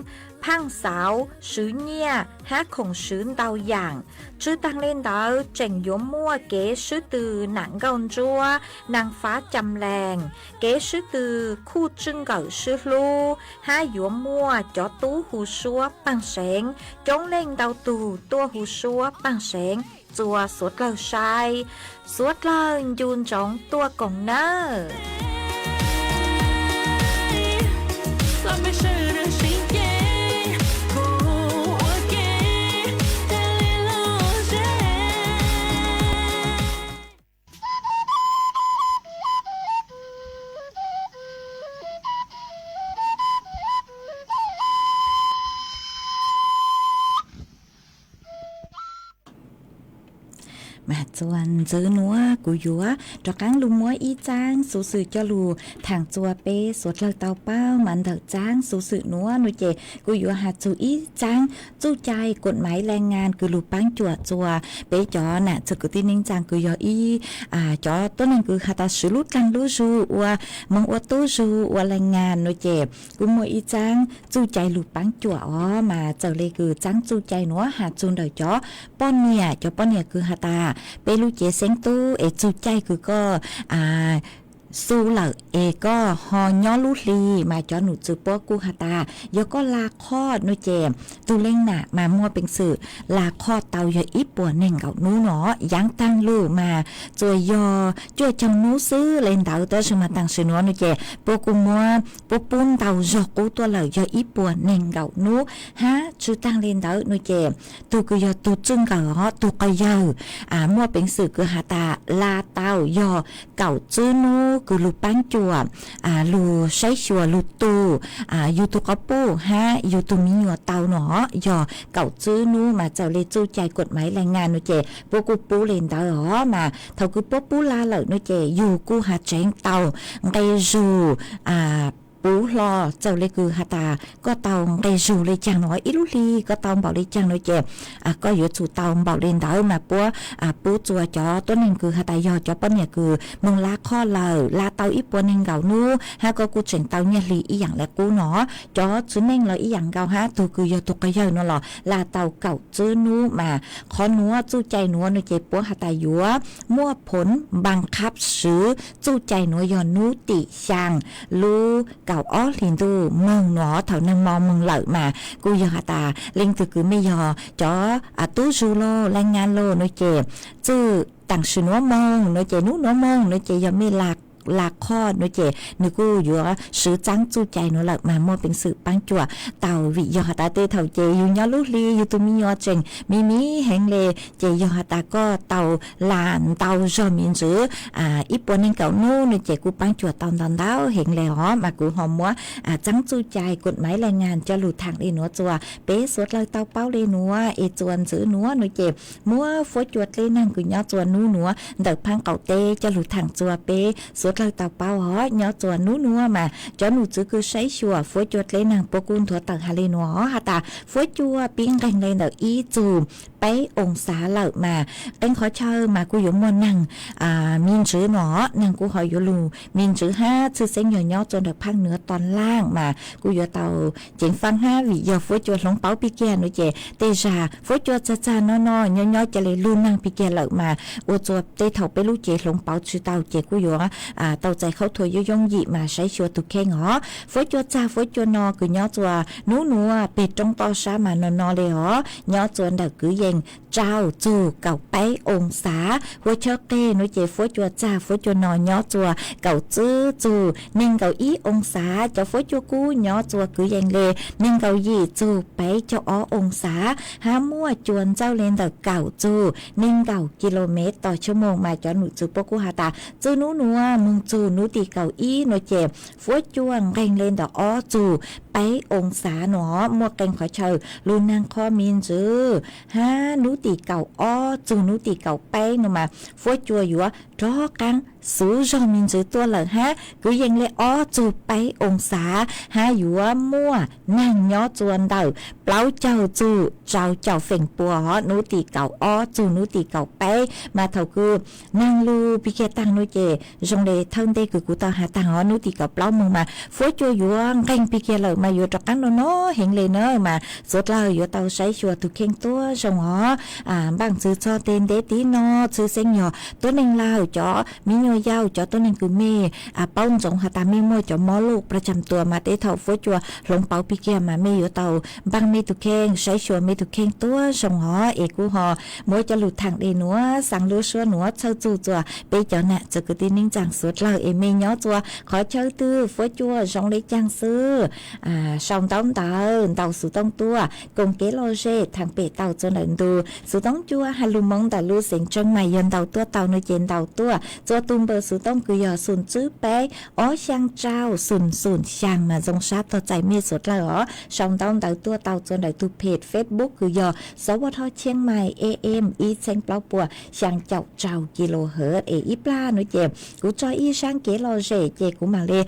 phaaj xauv, swv nyiaj hab khoom swv ntau yaam. Tsi taag le ntawd tseem yuav muaj kev swb tw nam nkauj ntsuab, naag fav cam lees, kev swb tw khuj tswj nkawm swb hlub, hab yuav muaj cov tub hu suab paaj seev. Coob leej ntau tug tuaj hu suab paaj seev txua suav dlawg saib. Suav dlawg ncu ntsoov tuaj koom nawb. Mas txuas ntxiv nuav kuv yuav rov qaab lug muab ib txaab xuv xwm coj lug thaam txua peb suav dlawg tau paub. Mas ntawm txaab xuv xwm nuav nuav ces kuv yuav has txug ib txaab txuj cai kuam maiv laa ngas kws lug paab cuam txua peb cov nam txwv kwv tij neej tsaa kws yog ib cov tuab neeg kws has tas swv lub dlaag lub zug ua moog ua tub zug ua laa ngas nuav ces kuj muaj ib txaab txuj cai lug paab cuam os. Mas txawm le kws txaab txuj cai nuav has txug ntawm cov poj niam, cov poj niam kws has tas peb lub cev xeeb tub es txug caij kws koj xu lawm es koj ho nyob lub hli, mas cov num txwv puab kuj has tas yog koj laa qhoj nuav ces tug leej nam mas muaj peev xwm laa qhoj tau yog ib puas neeg nkaum nub nuav. Yaav taag lug mas txuas yog cuaj caug nub xwb le ntawd, tab sis mas taam sim nuav nuav ces puab kuj muab puab pub ntau zog qub tuaj lawm yog ib puas neeg nkaum nub hab. Tsi taag le ntawd nuav ces tug kws yog tug txwj nkawm os, tug quas yawg, muaj peev xwm kws has tas laa tau yog kaum tswb nub kws lug paab cuam, lug saib xyuas lug tu yug tug quas puj hab yug tug miv nyuas tau nuav yog kaum tswb nub. Mas txawm le txuj cai kuam maiv laa ngas nuav ces puab kuj pub le ntawd os. Mas thaum kws puab pub laa lawm nuav ces yug kuj has tseev tau nqe zug puv hlo. Txawm le kws has tas koj tau nqe zug le caag nuav, ib lub hli koj tau npaum le caag nuav ces koj yuav tsum tau npaum le ntawd. Mas puab pub txua cov tuab neeg kws has tas yog cov poj niam kws moog laa qhoj lawm, laa tau ib puas neeg nkaum nub hab koj kuj tseem tau nyiaj hli ib yaam le qub nuav. Cov txiv neej los ib yaam nkaus hab, tug kws yog tug quas yawg nuav los laa tau kaum tswb nub. Mas qhov nuav txuj cai nuav nuav ces puab has tas yuav muaj phoov npaa qhab swv txuj cai nuav yog nub tim xyaa lub kaum ob hlis ntuj moog nuav. Thaum naag mo moog lawm mas kuj yog has tas leej twg kws mej yog cov tub zug los laa ngas los nuav ces txwj taam sim nuav moog nuav ces nub nuav moog nuav ces yog mej laa qhoj nuav ces nwg kuj yuav swv txaab txuj cai nuav lawm mas muaj peev xwm paab cuam tau. Vim yog has tas tej thaum ces yug nyob lub hli yug tug miv nyuas tseem miv miv heev le ces yog has tas koj tau laa ntau zog miv ntsws ib puas neeg nkaum nub nuav ces kuj paab cuam tau ntau ntau heev le os. Mas kuv ho muab txaab txuj cai kuam maiv laa ngas coj lug thaam le nuav txua peb suav dlawg tau paub le nuav es txuas ntxiv nuav nuav ces muab fuab cua dleb naag kws nyob txua nub nuav ntawm phaab qaum teb coj lug thaam txua peb suav dlawg tau paub os. Nyob txua nub nuav mas cov num txwv kws saib xyuas fuab cua dleb naag puab kuj nthuav tawm has le nuav os, has tas fuab cua pib nqeeg le ntawm ib txug peb oo xav lawm mas qee qhov chaw mas kuj yuav muaj naag miv ntsws nuav, naag kuj ho yuav lug miv ntsws hab tshwj xeeb yog nyob txua ntawm phaab nuav to laaj mas kuj yuav tau ceev faaj hab vim yog fuab cua hloov pauv pig kiag nuav ces tej zag fuab cua txag txag no no nyob nyob ca le lug naag pig kiag lawm mas ua txua tej thaum peb lub cev hloov pauv tsi tau ces kuj yuav tau txais khaub thua yooj yooj yim mas saib xyuas tug kheej os. Fuab cua txag fuab cua no kws nyob txua nub nuav peg roob toj sab mas no no le os, nyob txua ntawm kwv yees rau txug kaum peb oo xav. Huab chawb qeg nuav ces fuab cua txag fuab cua no nyob txua kaum tswb txug neeg nkaum ib oo xav. Cov fuab cua kub nyob txua kwv yees le neeg nkaum yim txug peb caug ob oo xav, hab muaj cua ntxawj le ntawm kaum txug neeg nkaum ki lo mev tos chab moos mas cov num txwv puab kuj has tas txwj nub nuav moog txug nub tim kaum ib no ces fuab cua nqeeg le ntawm ob txug peb oo xav no, muaj qee qhov chaw lug nag qhov me ntsis hab nub tim kaum ob txug nub tim kaum peb no mas fuab cua yuav rov qaab xuv zog me ntsis tuaj lawm hab kwv yees le ob txug peb oo xav hab yuav muaj nag nyob txua ntawm plaub caug txug rau caum feem pua os. Nub tim kaum ob txug nub tim kaum peb mas thaum kws nag lug pig kiag taag no ces zoo le thawj ntej kws kuv tau has taag os, nub tim kaum plaub moos mas fuab cua yuav nqeeg pig kiag lawm mas yuav rov qaab no no heev le na mas suav dlawg yuav tau saib xyuas tug kheej tuab zoo os. Npaaj txug txog teg ntev tiv no txhwj xeeb yog tuab neeg lawm, cov me nyuam yaus, cov tuab neeg kws mej paub ntsoov has tas mej muaj cov mob luj pla tsam tuas mas tej thaum fuab cua hloov pauv pig kiag mas mej yuav tau npaaj mej tug kheej, saib xyuas mej tug kheej tuab zoo os. Es kuv ho muab cov lug thaam le nuav, xaa lub suab nuav txhawj txug txuas peb cov nam txwv kwv tij neej tsaa suav dlawg es mej nyob txua qhov chaw twg fuab cua zoo le caag xwb, sau ntaub ntawv ntaus xuv tooj tuaj koom kev lom zem thaam pem tau txua ntawm ntu xuv tooj cua has lug moov ntawm lub xeev Tseeb Maim yog ntaus tuaj tau no ces ntaus tuaj txua tug npawb xuv tooj kws yog xoom tswb peb ob xyaa rau xoom xoom xyaa mas zoo sab tog txais mej suav dlawg os. Sau ntaub ntawv tuaj tau txua ntawm tug peg Facebook kws yog Xov Ua Thoj Tsheej Maim A M ib txheeb plaub puas xyaa caum rau kilohertz. Es ib plag no ces kuv tso ib zaaj kev lom zem ces kuv mam le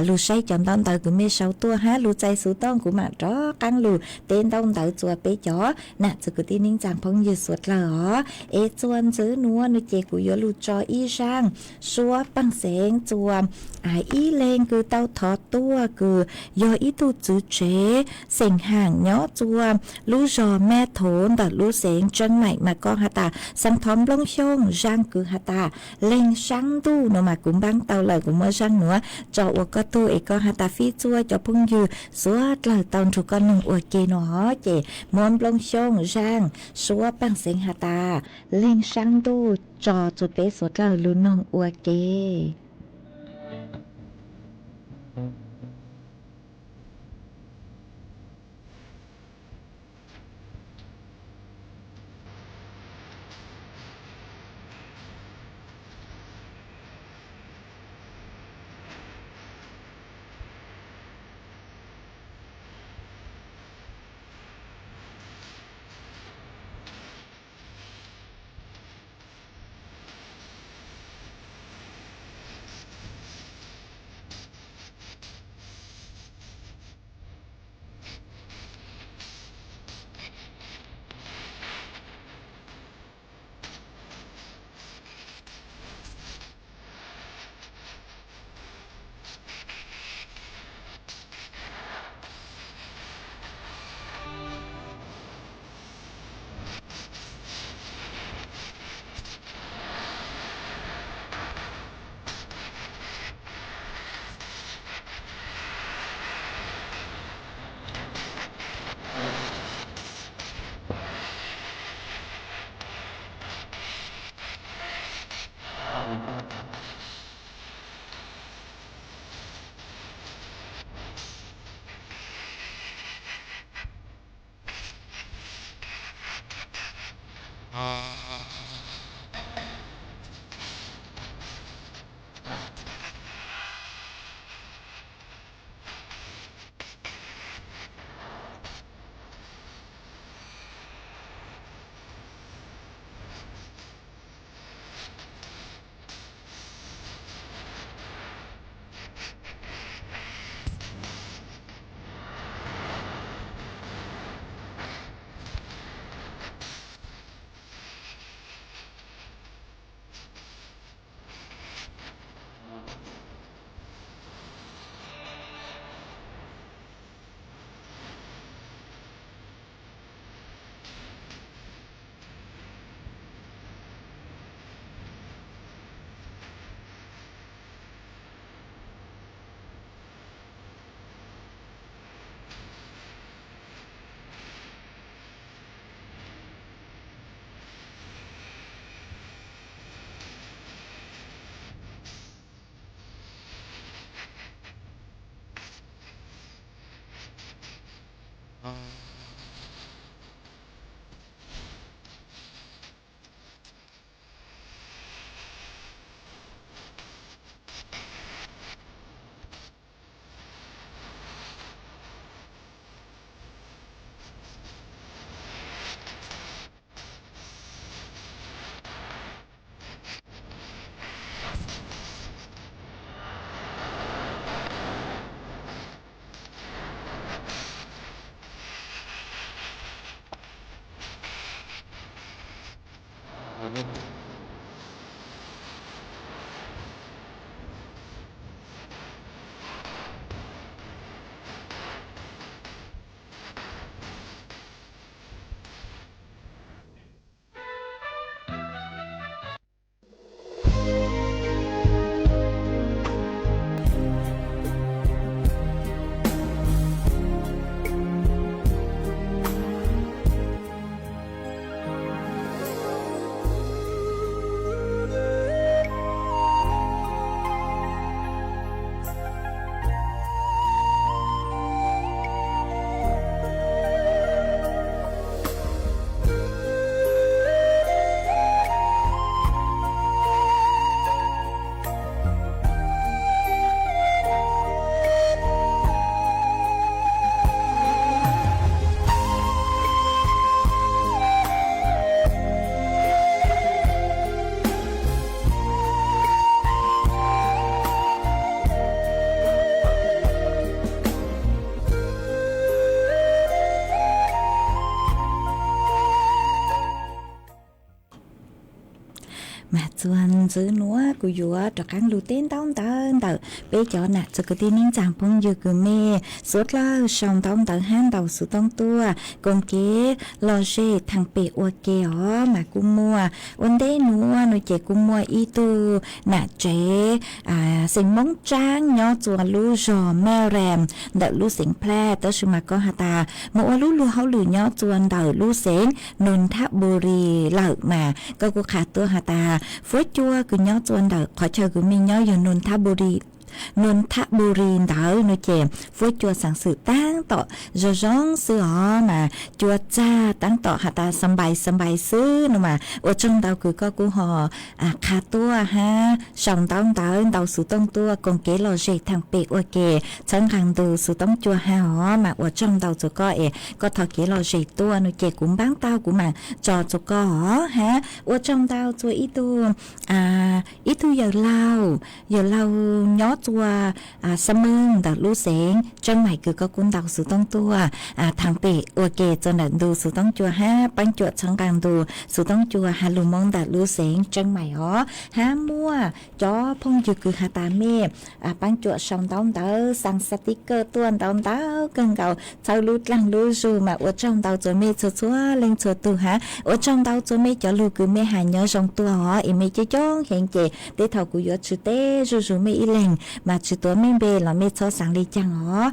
lug saib cov ntaub ntawv kws mej sau tuaj hab lug txais xuv tooj kuv mam rov qaab lug teb ntaub ntawv txua peb cov nam txwv kwv tij neej tsaa phooj ywg suav dlawg os. Es txua ntxiv nuav no ces kuv yuav lug tso ib zaaj suab paaj xeev txua ib leeg kws tau thov tuaj kws yog ib tug txwv tsev xeem haam nyob txua lub zog Mab Thov ntawm lub xeev Tseeb Maim mas koj has tas xaa thov nplooj xyooj zaaj kws has tas Leeg Saab Ntuj no mas kuv npaab tau lawm. Kuv muab zaaj nuav tso ua koj tug es koj has tas fij txua cov phooj ywg suav dlawg tau nrug koj noog ua ke no ces muab nplooj xyooj zaaj suab paaj xeev has tas Leeg Saab Ntuj tso txua peb suav dlawg lug noog ua ke. Mas txuas ntxiv nuav kuv yuav rov qaab lug teb ntaub ntawv ntawm peb cov nam txwv kwv tij neej tsaa phooj ywg kws mej suav dlawg sau ntaub ntawv hab ntaus xuv toob tuaj koom kev lom zem thaam pem ua ke os. Mas kuj muaj ua ntej nuav no ces kuj muaj ib tug nam tsev xeem Moob Tsaab nyob txua lub zog Mawj Ram ntawm lub xeev Plaj, tab sis mas koj has tas moog ua lub luag hauj lwm nyob txua ntawm lub xeev Nonthaburi lawm mas koj kuj qha tuaj has tas fuab cua kws nyob txua ntawm qhov chaw kws mej nyob yog Nonthaburi, Nonthaburi ntawd no ces fuab cua xaav xwm taab tom zoo zoo xwb os, mas cua txag taab tom has tas xa npais xa npais xwb no mas ua tsaug ntau kws koj kuj ho qha tuaj hab sau ntaub ntawv ntaus xuv toob tuaj koom kev lom zem thaam pem ua ke txhawb nqaa ntu xuv toob cua hab os. Mas ua tsaug ntau txug koj es koj thov kev lom zem tuaj no ces kuv npaab tau kuv maam tso txug koj os hab ua tsaug ntau txug ib tug, ib tug yawm laug, yawm laug nyob txua Xa Meej ntawm lub xeev Tseeb Maim kws koj kuj ntaus xuv toob tuaj thaam pem ua ke txug ntawm ntu xuv toob cua hab paab cuam txhawb nqaa ntu xuv toob cua has lug Moob ntawm lub xeev Tseeb Maim os. Hab muaj cov phooj ywg kws has tas mej paab cuam sau ntaub ntawv xaa xaa tib kawj tuaj ntau ntau kawg nkaus txhawb lub dlaag lub zug mas ua tsaug ntau txug mej txhua txhua leej txhua tug hab ua tsaug ntau txug mej cov lug kws mej has nyob zoo tuaj os. Es mej coob coob heev ces tej thaum kuv yuav tsi teb zuj zug mej ib leeg mas tsi tuav mej npe los mej txhob xaav le caag os.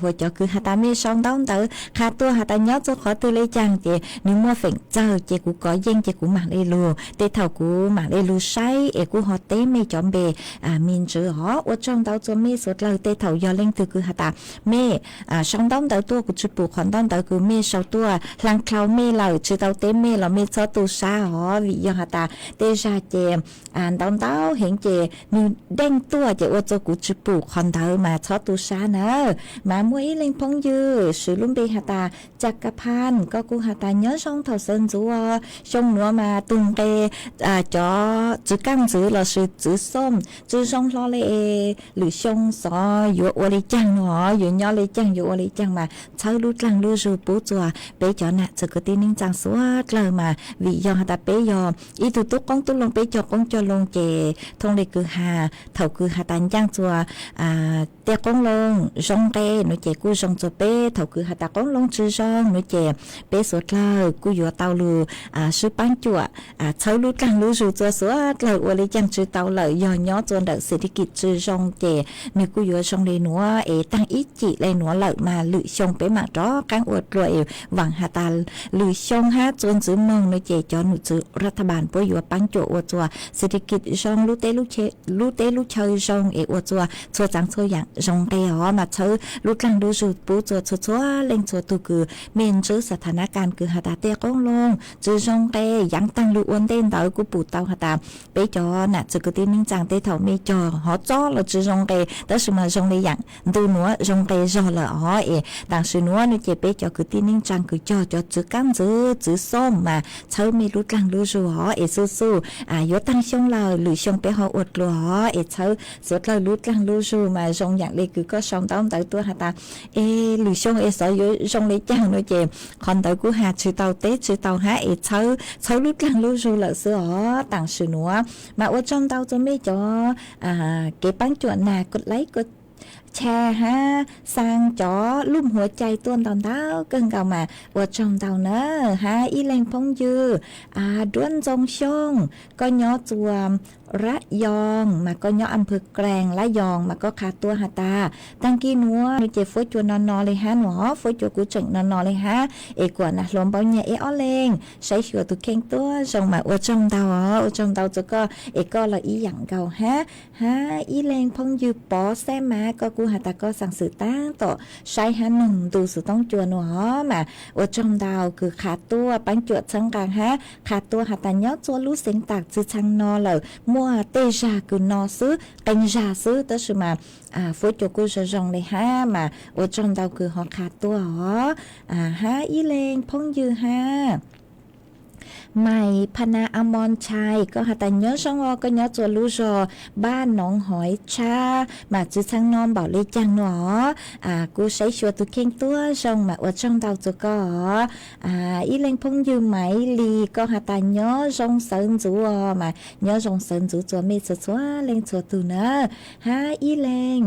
Hos cov kws has tas mej sau ntaub ntawv qha tuaj has tas nyob txug qhov twg le caag ces nwg muaj feem txawg ces kuv kov yeej ces kuv maam le lug. Tej thaum kuv maam le lug saib es kuj ho teb mej cov npe me ntsis os. Ua tsaug ntau txug mej suav dlawg. Tej thaum yog leej twg kws has tas mej sau ntaub ntawv tuaj kuv tsi pum qhov ntaub ntawv kws mej sau tuaj, hlaa dlhau mej lawm tsi tau teb mej los mej txhob tu sab os, vim yog has tas tej zag ces ntau ntau heev ces nwg deej tuaj ces ua txug kuv tsi pum qhov ntawd mas txhob tu sab na. Mas muaj ib leeg phooj ywg swv lub npe has tas Cakaphan, koj kuj has tas nyob zoo thaum sawv ntxuv xyoo nuav mas tug nqe cov txwv kaaj ntxwv lossis txwv xooj tsi zoo hlo le, lwm xyoo xov yuav ua le caag no, yuav nyob le caag yuav ua le caag mas txhawb lub dlaag lub zug pub txug peb cov nam txwv kwv tij neej tsaa suav dlawg mas vim yog has tas peb yog ib tug tub qoob tub loo, peb cog qoob cog loo ces thooj le kws has thaum kws has tas ncaaj txug tej qoob loo zoo nqe no ces kuj zoo txug peb, thaum kws has tas qoob loo tsi zoo no ces peb suav dlawg kuj yuav tau lug swb paab cuam txhawb lub dlaag lub zug txug suav dlawg ua le caag tsi tau lawm. Yog nyob txug ntawm xes tis kim tsi zoo ces nwg kuj yuav zoo le nuav es taag ib cim le nuav lawm mas lwm xyoo peb maam rov qaab ua dlua es vaam has tas lwm xyoo hab txuas ntxiv moog no ces cov num txwv ras tha npaas puab yuav paab cuam ua txug xes tis kim zoo, lub teb lub chaw zoo es ua txug txhua txaav txhua yaam zoo nqe os. Mas txhawb lub dlaag lub zug pub txug txhua txhua leej txhua tug kws mej ntsib xa tha nab kas kws has tas tej qoob loo tsi zoo nqe, yaav taag lug ua ntej ntawd kuj pum tau has tas peb cov nam txwv kwv tij neej tsaa tej thaum mej cog hov txob los tsi zoo nqe tab sis mas zoo le yaam ntu nuav zoo nqe zog lawm os. Es taam sim nuav no ces peb cov kwv tij neej tsaa kws cog cov txwv kaab ntxwv txwv xooj mas txhawb mej lub dlaag lub zug os es xuj xuj yuav taag xyoo lawm lwm xyoo peb ho ua dlua os es txhawb suav dlawg lub dlaag lub zug mas zoo Yam le kws koj sau ntaub ntawv tuaj has tas, es lwm xyoo es xyov yuav zoo le caag no ces qhov ntawd kuj has tsis tau teb tsis tau hab es txhawb lub dlaag lub zug lawm xwb os. Taam sim nuav mas ua tsaug ntau rua mej cov kev paab cuam nag kua laib kua cha hab xaa cov lub huav cai tuaj ntau ntau kawg nkaus mas ua tsaug ntau na. Hab ib leeg phooj ywg Duab Ntxoo Xyooj, koj nyob rua Lab Yoos mas koj nyob Am Phwv Klaas Lab Yoos mas koj qha tuaj has tas, taag kis nuav no ces fuab cua no no le hab nuav, fuab cua kuv tseem no no le hab, es kuas nam hluas npaum nyag ib ob leeg saib xyuas tus kheej tuab zoo mas ua tsaug ntau os, ua tsaug ntau rua koj es koj los ib yaam nkaus hab. Hab ib leeg phooj ywg Pov Xab Mav, koj kuj has tas koj xaa xwm taab tom saib hab noog ntu xuv toob cua nuav mas ua tsaug ntau kws qha tuaj paab cuam txhawb nqaa hab qha tuaj has tas nyob rua lub xeev taam txwv txhee no lawm muaj tej zag kws no xwb, qee zag xwb tab sis mas fuab cua kuj zoo zoo le hab mas ua tsaug ntau kws ho qha tuaj os. Hab ib leeg phooj ywg hab Maiv Phas Nas As Moos Tshais, koj has tas nyob zoo os, koj nyob rua lub zog Npaj Noov Hoiv Tshab mas txwv txhee no npaum le caag nuav, kuv saib xyuas tus kheej tuab zoo mas ua tsaug ntau rua koj os. Ib leeg phooj ywg Maiv Lis, koj has tas nyob zoo sawv ntxuv os, mas nyob zoo sawv ntxuv rua mej txhua txhua leej txhua tug na. Hab ib leeg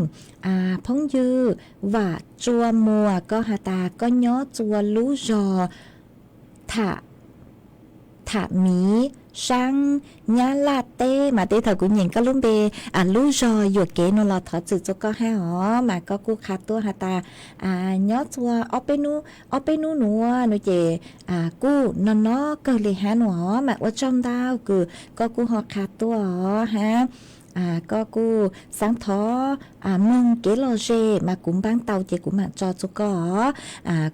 phooj ywg Vam Tsua Muas, koj has tas koj nyob rua lub zog Tham Miv, Saab, Nyab Laj teb mas tej thaum kuv nyeem koj lub npe, lub zog yuam kev no los thov txim rua koj hab os, mas koj kuj qha tuaj has tas nyob rua ob peb hnub nuav no ces kuj no no kawg le hab nuav mas ua tsaug ntau kws koj kuj ho qha tuaj os hab. Koj kuj xaav thov mloog kev lom zem mas kuv npaab tau ces kuv maam tso rua koj os.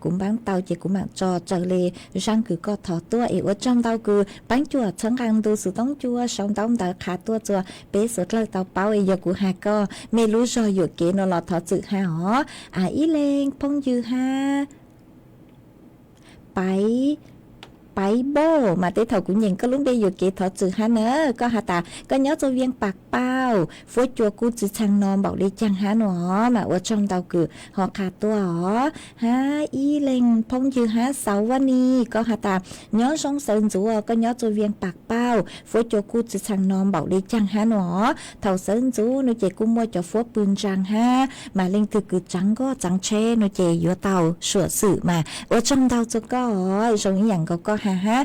Kuv npaab tau ces kuv maam tso raws le zaaj kws koj thov tuaj es ua tsaug ntau kws paab cuam txhawb nqaa ntu xuv toob cua sau ntaub ntawv qha tuaj rua peb suav dlawg tau paub es yog kuv has koj mej lub zog yuam kev no los thov txim hab os. Ib leeg phooj ywg hab Paiv, Paiv Npauj mas tej thaum kuv nyeem koj lub npe yuam kev thov txim hab na. Koj has tas koj nyob rua Viaj Pam Pauj, fuab cua kuj txwv txhee no npaum le caag hab nuav mas ua tsaug ntau kws ho qha tuaj os. Hab ib leeg phooj ywg hab Xauv Vaj Nis, koj has tas nyob zoo sawv ntxuv, koj nyob rua Viaj Pam Pauj, fuab cua kuj txwv txhee no npaum le caag hab nuav. Thaum sawv ntxuv no ces kuj muaj cov fuab pw ntsaa hab, mas leej twg kws tsaav nkoj tsaav tsheb no ces yuav tau suam xwm mas ua tsaug ntau rua koj os, zoo ib yaam nkaus koj has hab.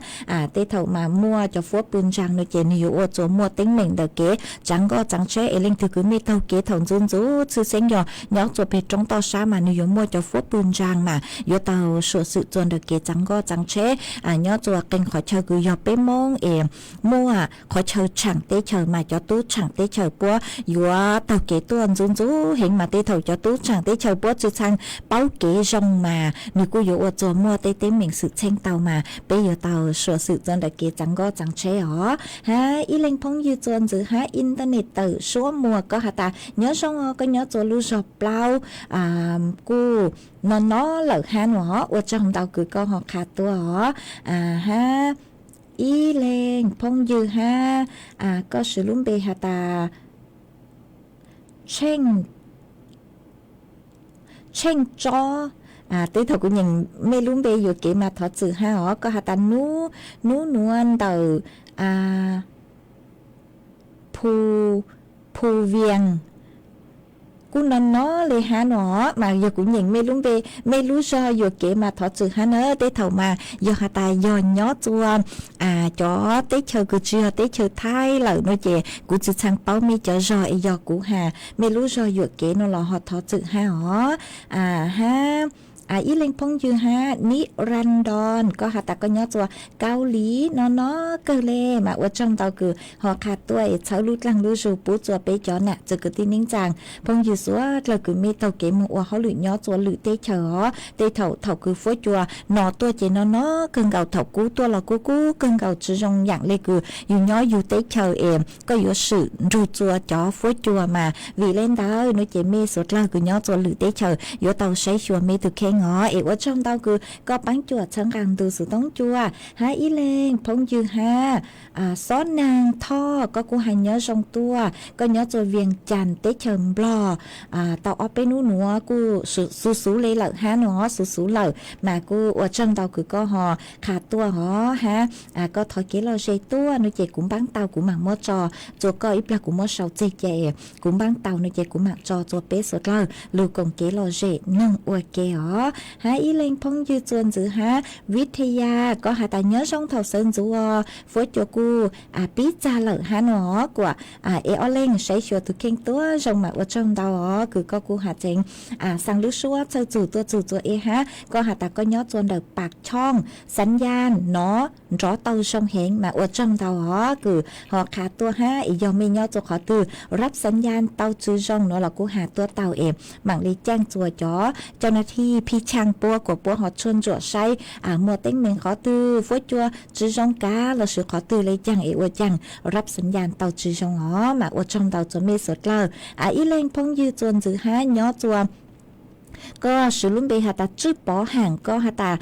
Tej thaum mas muaj cov fuab pw ntsaa no ces nwg yuav ua rua muaj teeb meem ntawm kev tsaav nkoj tsaav tsheb es leej twg kws mej taug kev thaum ntxuv ntxuv tshwj xeeb yog nyob rua peg roob toj sab mas nwg yuav muaj cov fuab pw ntsaa mas yuav tau suam xwm rua ntawm kev tsaav nkoj tsaav tsheb. Nyob rua qee qhov chaw kws yog peb Moob es muaj qhov chaw tshaam teb chaws mas cov tub tshaam teb chaws puab yuav taug kev tuaj ntxuv ntxuv heev mas tej thaum cov tub tshaam teb chaws puab tsi txhaj paub kev zoo mas nwg kuj yuav ua rua muaj tej teeb meem xwm txheej tau mas peb yuav tau suam xwm rua ntawm kev tsaav nkoj tsaav tsheb os. Hab ib leeg phooj ywg txuas ntxiv hab internet tawm suab muag, koj has tas nyob zoo os, koj nyob rua lub zog plaub kuj no no lawm hab no os, ua tsaug ntau kws koj ho qha tuaj os. Hab ib leeg phooj ywg hab, koj swv lub npe has tas Tsheej Tsob, tej thaum kuv nyeem mej lub npe yuam kev mas thov txim hab os. Koj has tas nub, nub nuav ntawm Phu, Phu Vias kuj no no le hab no, mas yog kuv nyeem mej lub npe, mej lub zog yuam kev mas thov txim hab na. Tej thaum mas yog has tas yog nyob rua cov teb chaws kws tsi yog teb chaws Thaib lawm no ces kuv tsi txhaj paub mej cov zog es yog kuv has mej lub zog yuam kev no los ho thov txim hab os. Hab ib leeg phooj ywg hab Nib Ran Don, koj has tas koj nyob rua Kaus Lim no no kawg le, mas ua tsaug ntau kws ho qha tuaj es txhawb lub dlaag lub zug pub rua peb cov nam txwv kwv tij neej tsaa phooj ywg suav dlawg kws mej taug kev moog ua hauj lwm nyob rua lwm teb chaws os. Tej thaum thaum kws fuab cua no tuaj ces no no kawg nkaus, thaum kub tuaj los kuj kub kawg nkaus, tsi zoo yaam le kws yug nyob yug teb chaws es koj yuav swm nrug rua cov fuab cua mas. Vim le ntawd no ces mej suav dlawg kws nyob rua lwm teb chaws yuav tau saib xyuas mej tug kheej. os, es ua tsaug ntau kws koj paab cuam txhawb nqaa ntu xuv toob cua. Hab ib leeg phooj ywg hab, Xob Naag Thoj, koj kuj has nyob zoo tuaj, koj nyob txua Vias Cas teb chaws Nplog, tau ob peb nub nuav kuj xuv xuv le lawm hab no, xuv xuv lawm mas kuj ua tsaug ntau kws koj ho qha tuaj hov hab, koj thov kev lom zem tuaj no ces kuv npaab tau kuv maam muab tso txua koj ib plag kuv muab sau txeg ces kuv npaab tau no ces kuv maam tso txua peb suav dlawg lug koom kev lom zem noog ua ke os. Hab ib leeg phooj ywg txua ntxwv hab Vithaya, koj has tas nyob zoo thaum sawv ntxuv os, fuab cua kuj pib txag lawm hab no, kuas ev ob leeg saib xyuas tug kheej tuab zoo mas ua tsaug ntau os, kws koj kuj has txeev xaa lub suab txhawj txug tuaj txug txua ev hab koj has tas koj nyob txua ntawm Pav Choj, xav yaj nov nrov tau zoo heev mas ua tsaug ntau os, kws ho qha tuaj hab es yog mej nyob txua qhov twg rab xav yaj tau tsi zoo nuav los kuj has tuaj tau es maam le caaj txua cov cau nav thi phi chaang puab kuas puab ho tshuaj ntsuam saib muaj teeb meem qhov twg fuab cua tsi zoo kav lossis qhov twg le caag es ua caag rab xav yaj tau tsi zoo os mas ua tsaug ntau txua mej suav dlawg. Ib leeg phooj ywg txua ntxwv hab nyob txua, koj swv lub npe has tas Tswj Pov Ham, koj has tas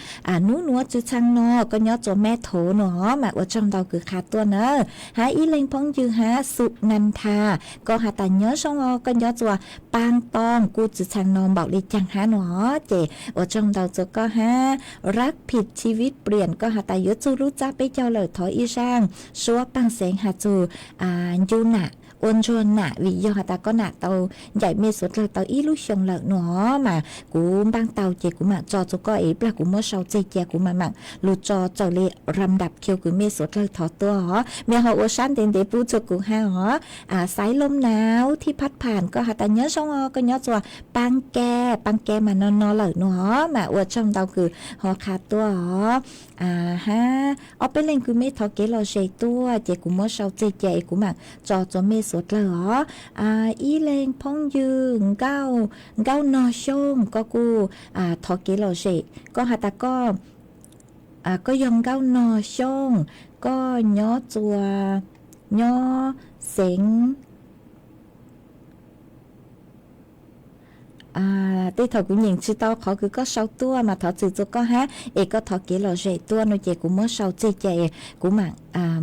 nub nuav tsi txhang no koj nyob txua Mab Thov no mas ua tsaug ntau kws qha tuaj na. Hab ib leeg phooj ywg hab Xu Nantha, koj has tas nyob zoo os, koj nyob txua Paab Tooj kuj tsi txhang no npaum le caag hab no ces ua tsaug ntau txua koj hab. Rab Phim Chi Vib Pliam, koj has tas yuav txug lub txab peb caug lawm thov ib zaaj suab paaj xeev has txug ncu nam ua ntsuag nam vim yog has tas koj nam tau ncaim mej suav dlawg tau ib lub xyoo lawm no mas kuv npaab tau ces kuv maam tso txua koj es ib plag kuv muab sau txeg cia kuv maam maam lug tso txawm le ram dam khiu kws mej suav dlawg thov tuaj os. Mej ho ua sab ntev ntev pub txua kuv hab os. Xaiv Looj Nav Thib Phab Pham, koj has tas nyob zoo os, koj nyob txua Paab Ke, Paab Ke mas no no lawm no mas ua tsaug ntau kws ho qha tuaj os. Hab ob peb leeg kws mej thov kev lom zem tuaj ces kuv muab sau txeg cia es kuv maam tso txua mej suav dlawg os. Ib leeg phooj ywg Nkauj Nog Xyooj, koj kuj thov kev lom zem, koj has tas koj, koj yog Nkauj Nog Xyooj, koj nyob txua, nyob xeev, tej thaum kuv nyeem tsi tau qhov kws koj sau tuaj mas thov txim txua koj hab es koj thov kev lom zem tuaj no ces kuv muab sau txeg cia es kuv maam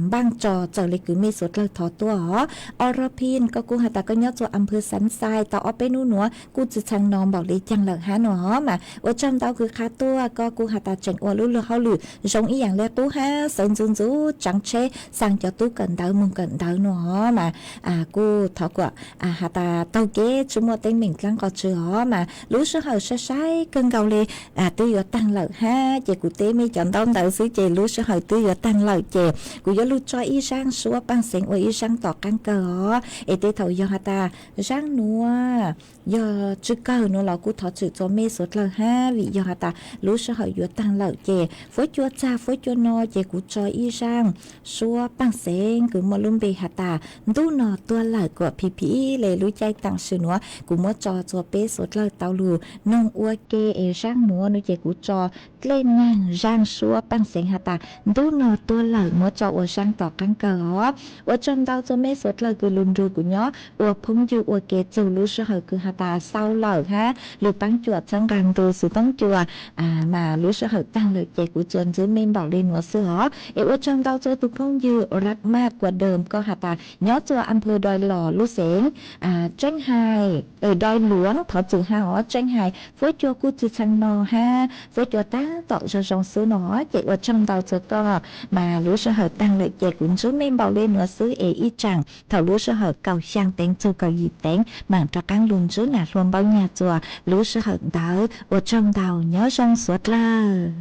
npaaj tso txawm le kws mej suav dlawg thov tuaj os. Ora Pin, koj kuj has tas koj nyob txua Am Phwv Xav Xais tau ob peb nub nuav kuj tsi txhang no npaum le caag lawm hab no mas ua tsaug ntau kws qha tuaj, koj kuj has tas tseem ua lub luag hauj lwm zoo ib yaam le qub hab sawv ntxuv ntxuv tsaav tsheb xaa cov tub kawm ntawv moog kawm ntawv no mas kuj thov kuas has tas taug kev tsi muaj teeb meem dlaab qhov tswv os mas lub sij hawm sai sai kawg nkaus le twb yuav taag lawm hab ces kuv teb mej cov ntaub ntawv xwb ces lub sij hawm twb yuav taag lawm ces kuv yuav lug tso ib zaaj suab paaj xeev ua ib zaaj tom qaab kawg os. Es tej thaum yog has tas zaaj nuav yog tsi kawg nuav los kuj thov txim txua mej suav dlawg hab vim yog has tas lub sij hawm yuav taag lawm ces fuab cua txag fuab cua no ces kuv tso ib zaaj suab paaj xeev kws muaj lub npe has tas Ntub No Tuag Lawm kuas phim phim le lub caij taam sim nuav kuv muab tso txua peb suav dlawg tau lug noog ua ke es zaaj nuav no ces kuv tso dlej naag zaaj suab paaj xeev has tas Ntub No Tuag Lawm muab tso ua zaaj tom qaab kawg os. Ua tsaug ntau txua mej suav dlawg kws lug nrug kuv nyob ua phooj ywg ua ke txug lub sij hawm kws has tas xaus lawm hab lug paab cuam txhawb nqaa ntu xuv toob cua mas lub sij hawm taag lawm ces kuv txuas ntxwv mej npaum le nuav xwb os. Es ua tsaug ntau txua tug phooj ywg Rab Maj Kua Dawm, koj has tas nyob txua Am Phwv Doi Los lub xeev Tseeb Hais, Doi Luav, thov txim hab os, Tseeb Hais, fuab cua kuj tsi txhang no hab fuab cua taag tom zoo zoo xwb no ces ua tsaug ntau txua koj mas lub sij hawm taag lawm ces kuv ntxwv mej npaum le nuav xwb es ib tsaam thaum lub sij hawm kaum xyaa teev txug kaum yim teev maam rov qaab lug ntxwv nam hlua npaub nyag txua lub sij hawm ntawd. Ua tsaug ntau, nyob zoo suav dlawg.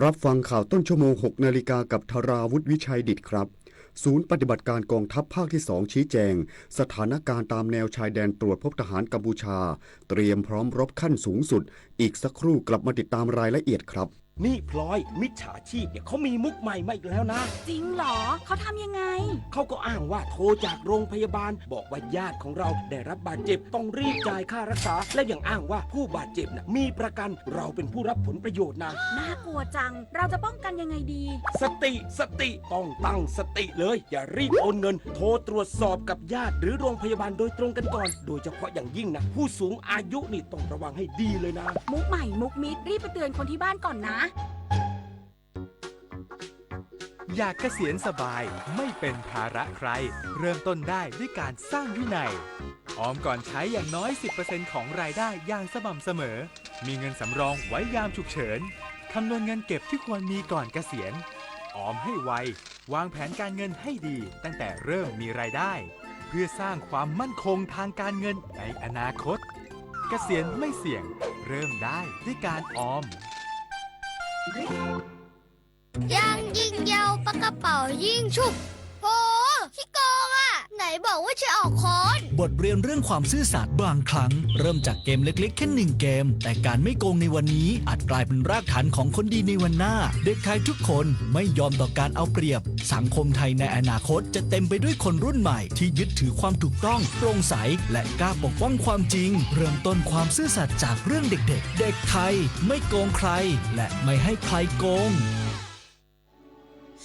รับฟังข่าวต้นชั่วโมง หกนาฬิกา กับธราวุฒิ วิชัยดิษฐครับ ศูนย์ปฏิบัติการกองทัพภาคที่สอง ชี้แจง สถานการณ์ตามแนวชายแดน ตรวจพบทหารกัมพูชา เตรียมพร้อมรบขั้นสูงสุด อีกสักครู่กลับมาติดตามรายละเอียดครับ นี่พลอย มิจฉาชีพเนี่ยเขามีมุกใหม่มาอีกแล้วนะ จริงเหรอ เขาทำยังไง เขาก็อ้างว่าโทรจากโรงพยาบาล บอกว่าญาติของเราได้รับบาดเจ็บ ต้องรีบจ่ายค่ารักษา และยังอ้างว่าผู้บาดเจ็บนะมีประกัน เราเป็นผู้รับผลประโยชน์นะ น่ากลัวจัง เราจะป้องกันยังไงดี สติ สติ ต้องตั้งสติเลย อย่ารีบโอนเงิน โทรตรวจสอบกับญาติหรือโรงพยาบาลโดยตรงกันก่อน โดยเฉพาะอย่างยิ่งนะ ผู้สูงอายุนี่ต้องระวังให้ดีเลยนะ มุกใหม่มุกมิด รีบไปเตือนคนที่บ้านก่อนนะ อยากเกษียณสบาย ไม่เป็นภาระใคร เริ่มต้นได้ด้วยการสร้างวินัย ออมก่อนใช้อย่างน้อย สิบเปอร์เซ็นต์ ของรายได้อย่างสม่ำเสมอ มีเงินสำรองไว้ยามฉุกเฉิน คำนวณเงินเก็บที่ควรมีก่อนเกษียณ ออมให้ไว วางแผนการเงินให้ดีตั้งแต่เริ่มมีรายได้ เพื่อสร้างความมั่นคงทางการเงินในอนาคต เกษียณไม่เสี่ยง เริ่มได้ด้วยการออม ยังยิงยาวปากกระเป๋ายิงฉุบ โห ขี้โกงอ่ะ ไหนบอกว่าจะออกค้อน บทเรียนเรื่องความซื่อสัตย์บางครั้งเริ่มจากเกมเล็กๆแค่หนึ่งเกม แต่การไม่โกงในวันนี้อาจกลายเป็นรากฐานของคนดีในวันหน้า เด็กไทยทุกคนไม่ยอมต่อการเอาเปรียบ สังคมไทยในอนาคตจะเต็มไปด้วยคนรุ่นใหม่ที่ยึดถือความถูกต้อง โปร่งใส และกล้าปกป้องความจริง เริ่มต้นความซื่อสัตย์จากเรื่องเด็กๆ เด็กไทยไม่โกงใคร และไม่ให้ใครโกง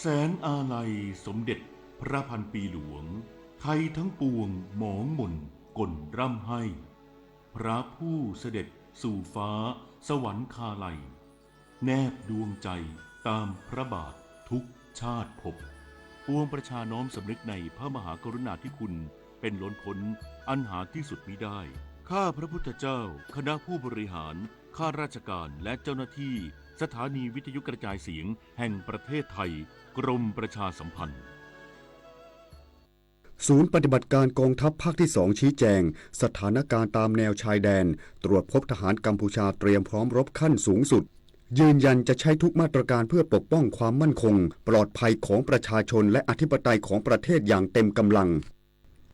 แสนอาลัยสมเด็จพระพันปีหลวง ไทยทั้งปวงหมองหม่นก่นร่ำไห้ พระผู้เสด็จสู่ฟ้าสวรรคาลัย แนบดวงใจตามพระบาททุกชาติภพ ปวงประชาน้อมสำนึกในพระมหากรุณาธิคุณเป็นล้นพ้นอันหาที่สุดมิได้ ข้าพระพุทธเจ้า คณะผู้บริหาร ข้าราชการ และเจ้าหน้าที่สถานีวิทยุกระจายเสียงแห่งประเทศไทย กรมประชาสัมพันธ์ ศูนย์ปฏิบัติการกองทัพภาคที่สอง ชี้แจง สถานการณ์ตามแนวชายแดน ตรวจพบทหารกัมพูชาเตรียมพร้อมรบขั้นสูงสุด ยืนยันจะใช้ทุกมาตรการเพื่อปกป้องความมั่นคง ปลอดภัยของประชาชน และอธิปไตยของประเทศอย่างเต็มกำลัง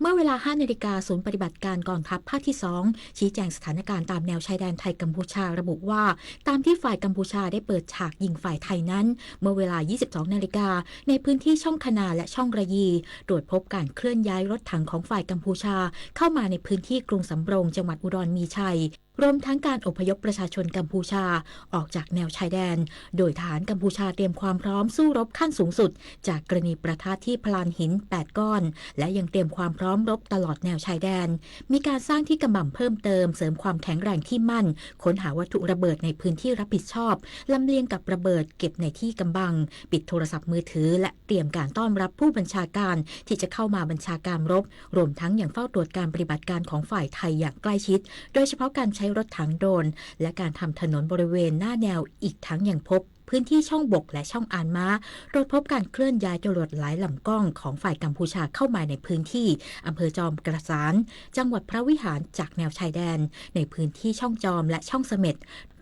เมื่อเวลา ห้านาฬิกา ศูนย์ปฏิบัติการกองทัพภาคที่สอง ชี้แจงสถานการณ์ตามแนวชายแดนไทยกัมพูชา ระบุว่า ตามที่ฝ่ายกัมพูชาได้เปิดฉากยิงฝ่ายไทยนั้น เมื่อเวลา ยี่สิบสองนาฬิกา ในพื้นที่ช่องคนาและช่องระยี ตรวจพบการเคลื่อนย้ายรถถังของฝ่ายกัมพูชา เข้ามาในพื้นที่กรุงสำโรง จังหวัดอุดรมีชัย รวมทั้งการอพยพประชาชนกัมพูชาออกจากแนวชายแดน โดยทหารกัมพูชาเตรียมความพร้อมสู้รบขั้นสูงสุด จากกรณีปะทะที่พลานหิน แปด ก้อน และยังเตรียมความพร้อมรบตลอดแนวชายแดน มีการสร้างที่กำบังเพิ่มเติม เสริมความแข็งแรงที่มั่น ค้นหาวัตถุระเบิดในพื้นที่รับผิดชอบ ลำเลียงกับระเบิดเก็บในที่กำบัง ปิดโทรศัพท์มือถือ และเตรียมการต้อนรับผู้บัญชาการที่จะเข้ามาบัญชาการรบ รวมทั้งยังเฝ้าตรวจการปฏิบัติการของฝ่ายไทยอย่างใกล้ชิด โดยเฉพาะการใช้รถถังโดรน และการทำถนนบริเวณหน้าแนว อีกทั้งยังพบพื้นที่ช่องบกและช่องอานม้า ตรวจพบการเคลื่อนย้ายจรวดหลายลำกล้องของฝ่ายกัมพูชาเข้ามาในพื้นที่อำเภอจอมกระสาน จังหวัดพระวิหาร จากแนวชายแดน ในพื้นที่ช่องจอมและช่องเสม็ด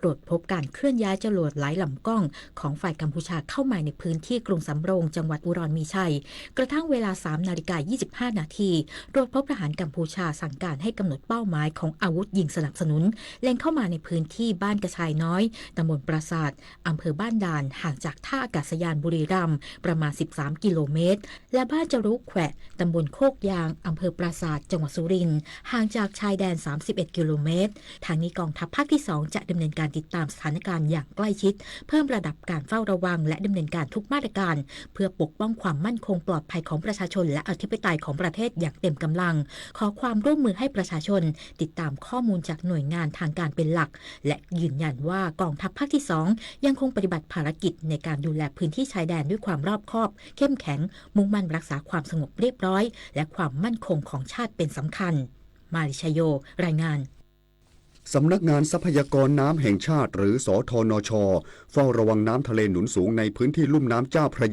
ตรวจพบการเคลื่อนย้ายจรวดหลายลำกล้องของฝ่ายกัมพูชาเข้ามาในพื้นที่กรุงสำโรง จังหวัดอุดรมีชัย กระทั่งเวลา สามนาฬิกา ยี่สิบห้านาที ตรวจพบทหารกัมพูชาสั่งการให้กำหนดเป้าหมายของอาวุธยิงสนับสนุน เล็งเข้ามาในพื้นที่บ้านกระชายน้อย ตำบลปราสาท อำเภอบ้านด่าน ห่างจากท่าอากาศยานบุรีรัมย์ประมาณ สิบสามกิโลเมตร และบ้านจารุแขวะ ตำบลโคกยาง อำเภอปราสาท จังหวัดสุรินทร์ ห่างจากชายแดน สามสิบเอ็ดกิโลเมตร ทางนี้กองทัพภาคที่สอง จะดำเนินการติดตามสถานการณ์อย่างใกล้ชิด เพิ่มระดับการเฝ้าระวัง และดำเนินการทุกมาตรการ เพื่อปกป้องความมั่นคงปลอดภัยของประชาชน และอธิปไตยของประเทศอย่างเต็มกำลัง ขอความร่วมมือให้ประชาชนติดตามข้อมูลจากหน่วยงานทางการเป็นหลัก และยืนยันว่ากองทัพภาคที่สอง ยังคงปฏิบัติภารกิจในการดูแลพื้นที่ชายแดนด้วยความรอบคอบ เข้มแข็ง มุ่งมั่นรักษาความสงบเรียบร้อย และความมั่นคงของชาติเป็นสำคัญ มาริชโย รายงาน สำนักงานทรัพยากรน้ำแห่งชาติ หรือ สทนช เฝ้าระวังน้ำทะเลหนุนสูงในพื้นที่ลุ่มน้ำเจ้าพระ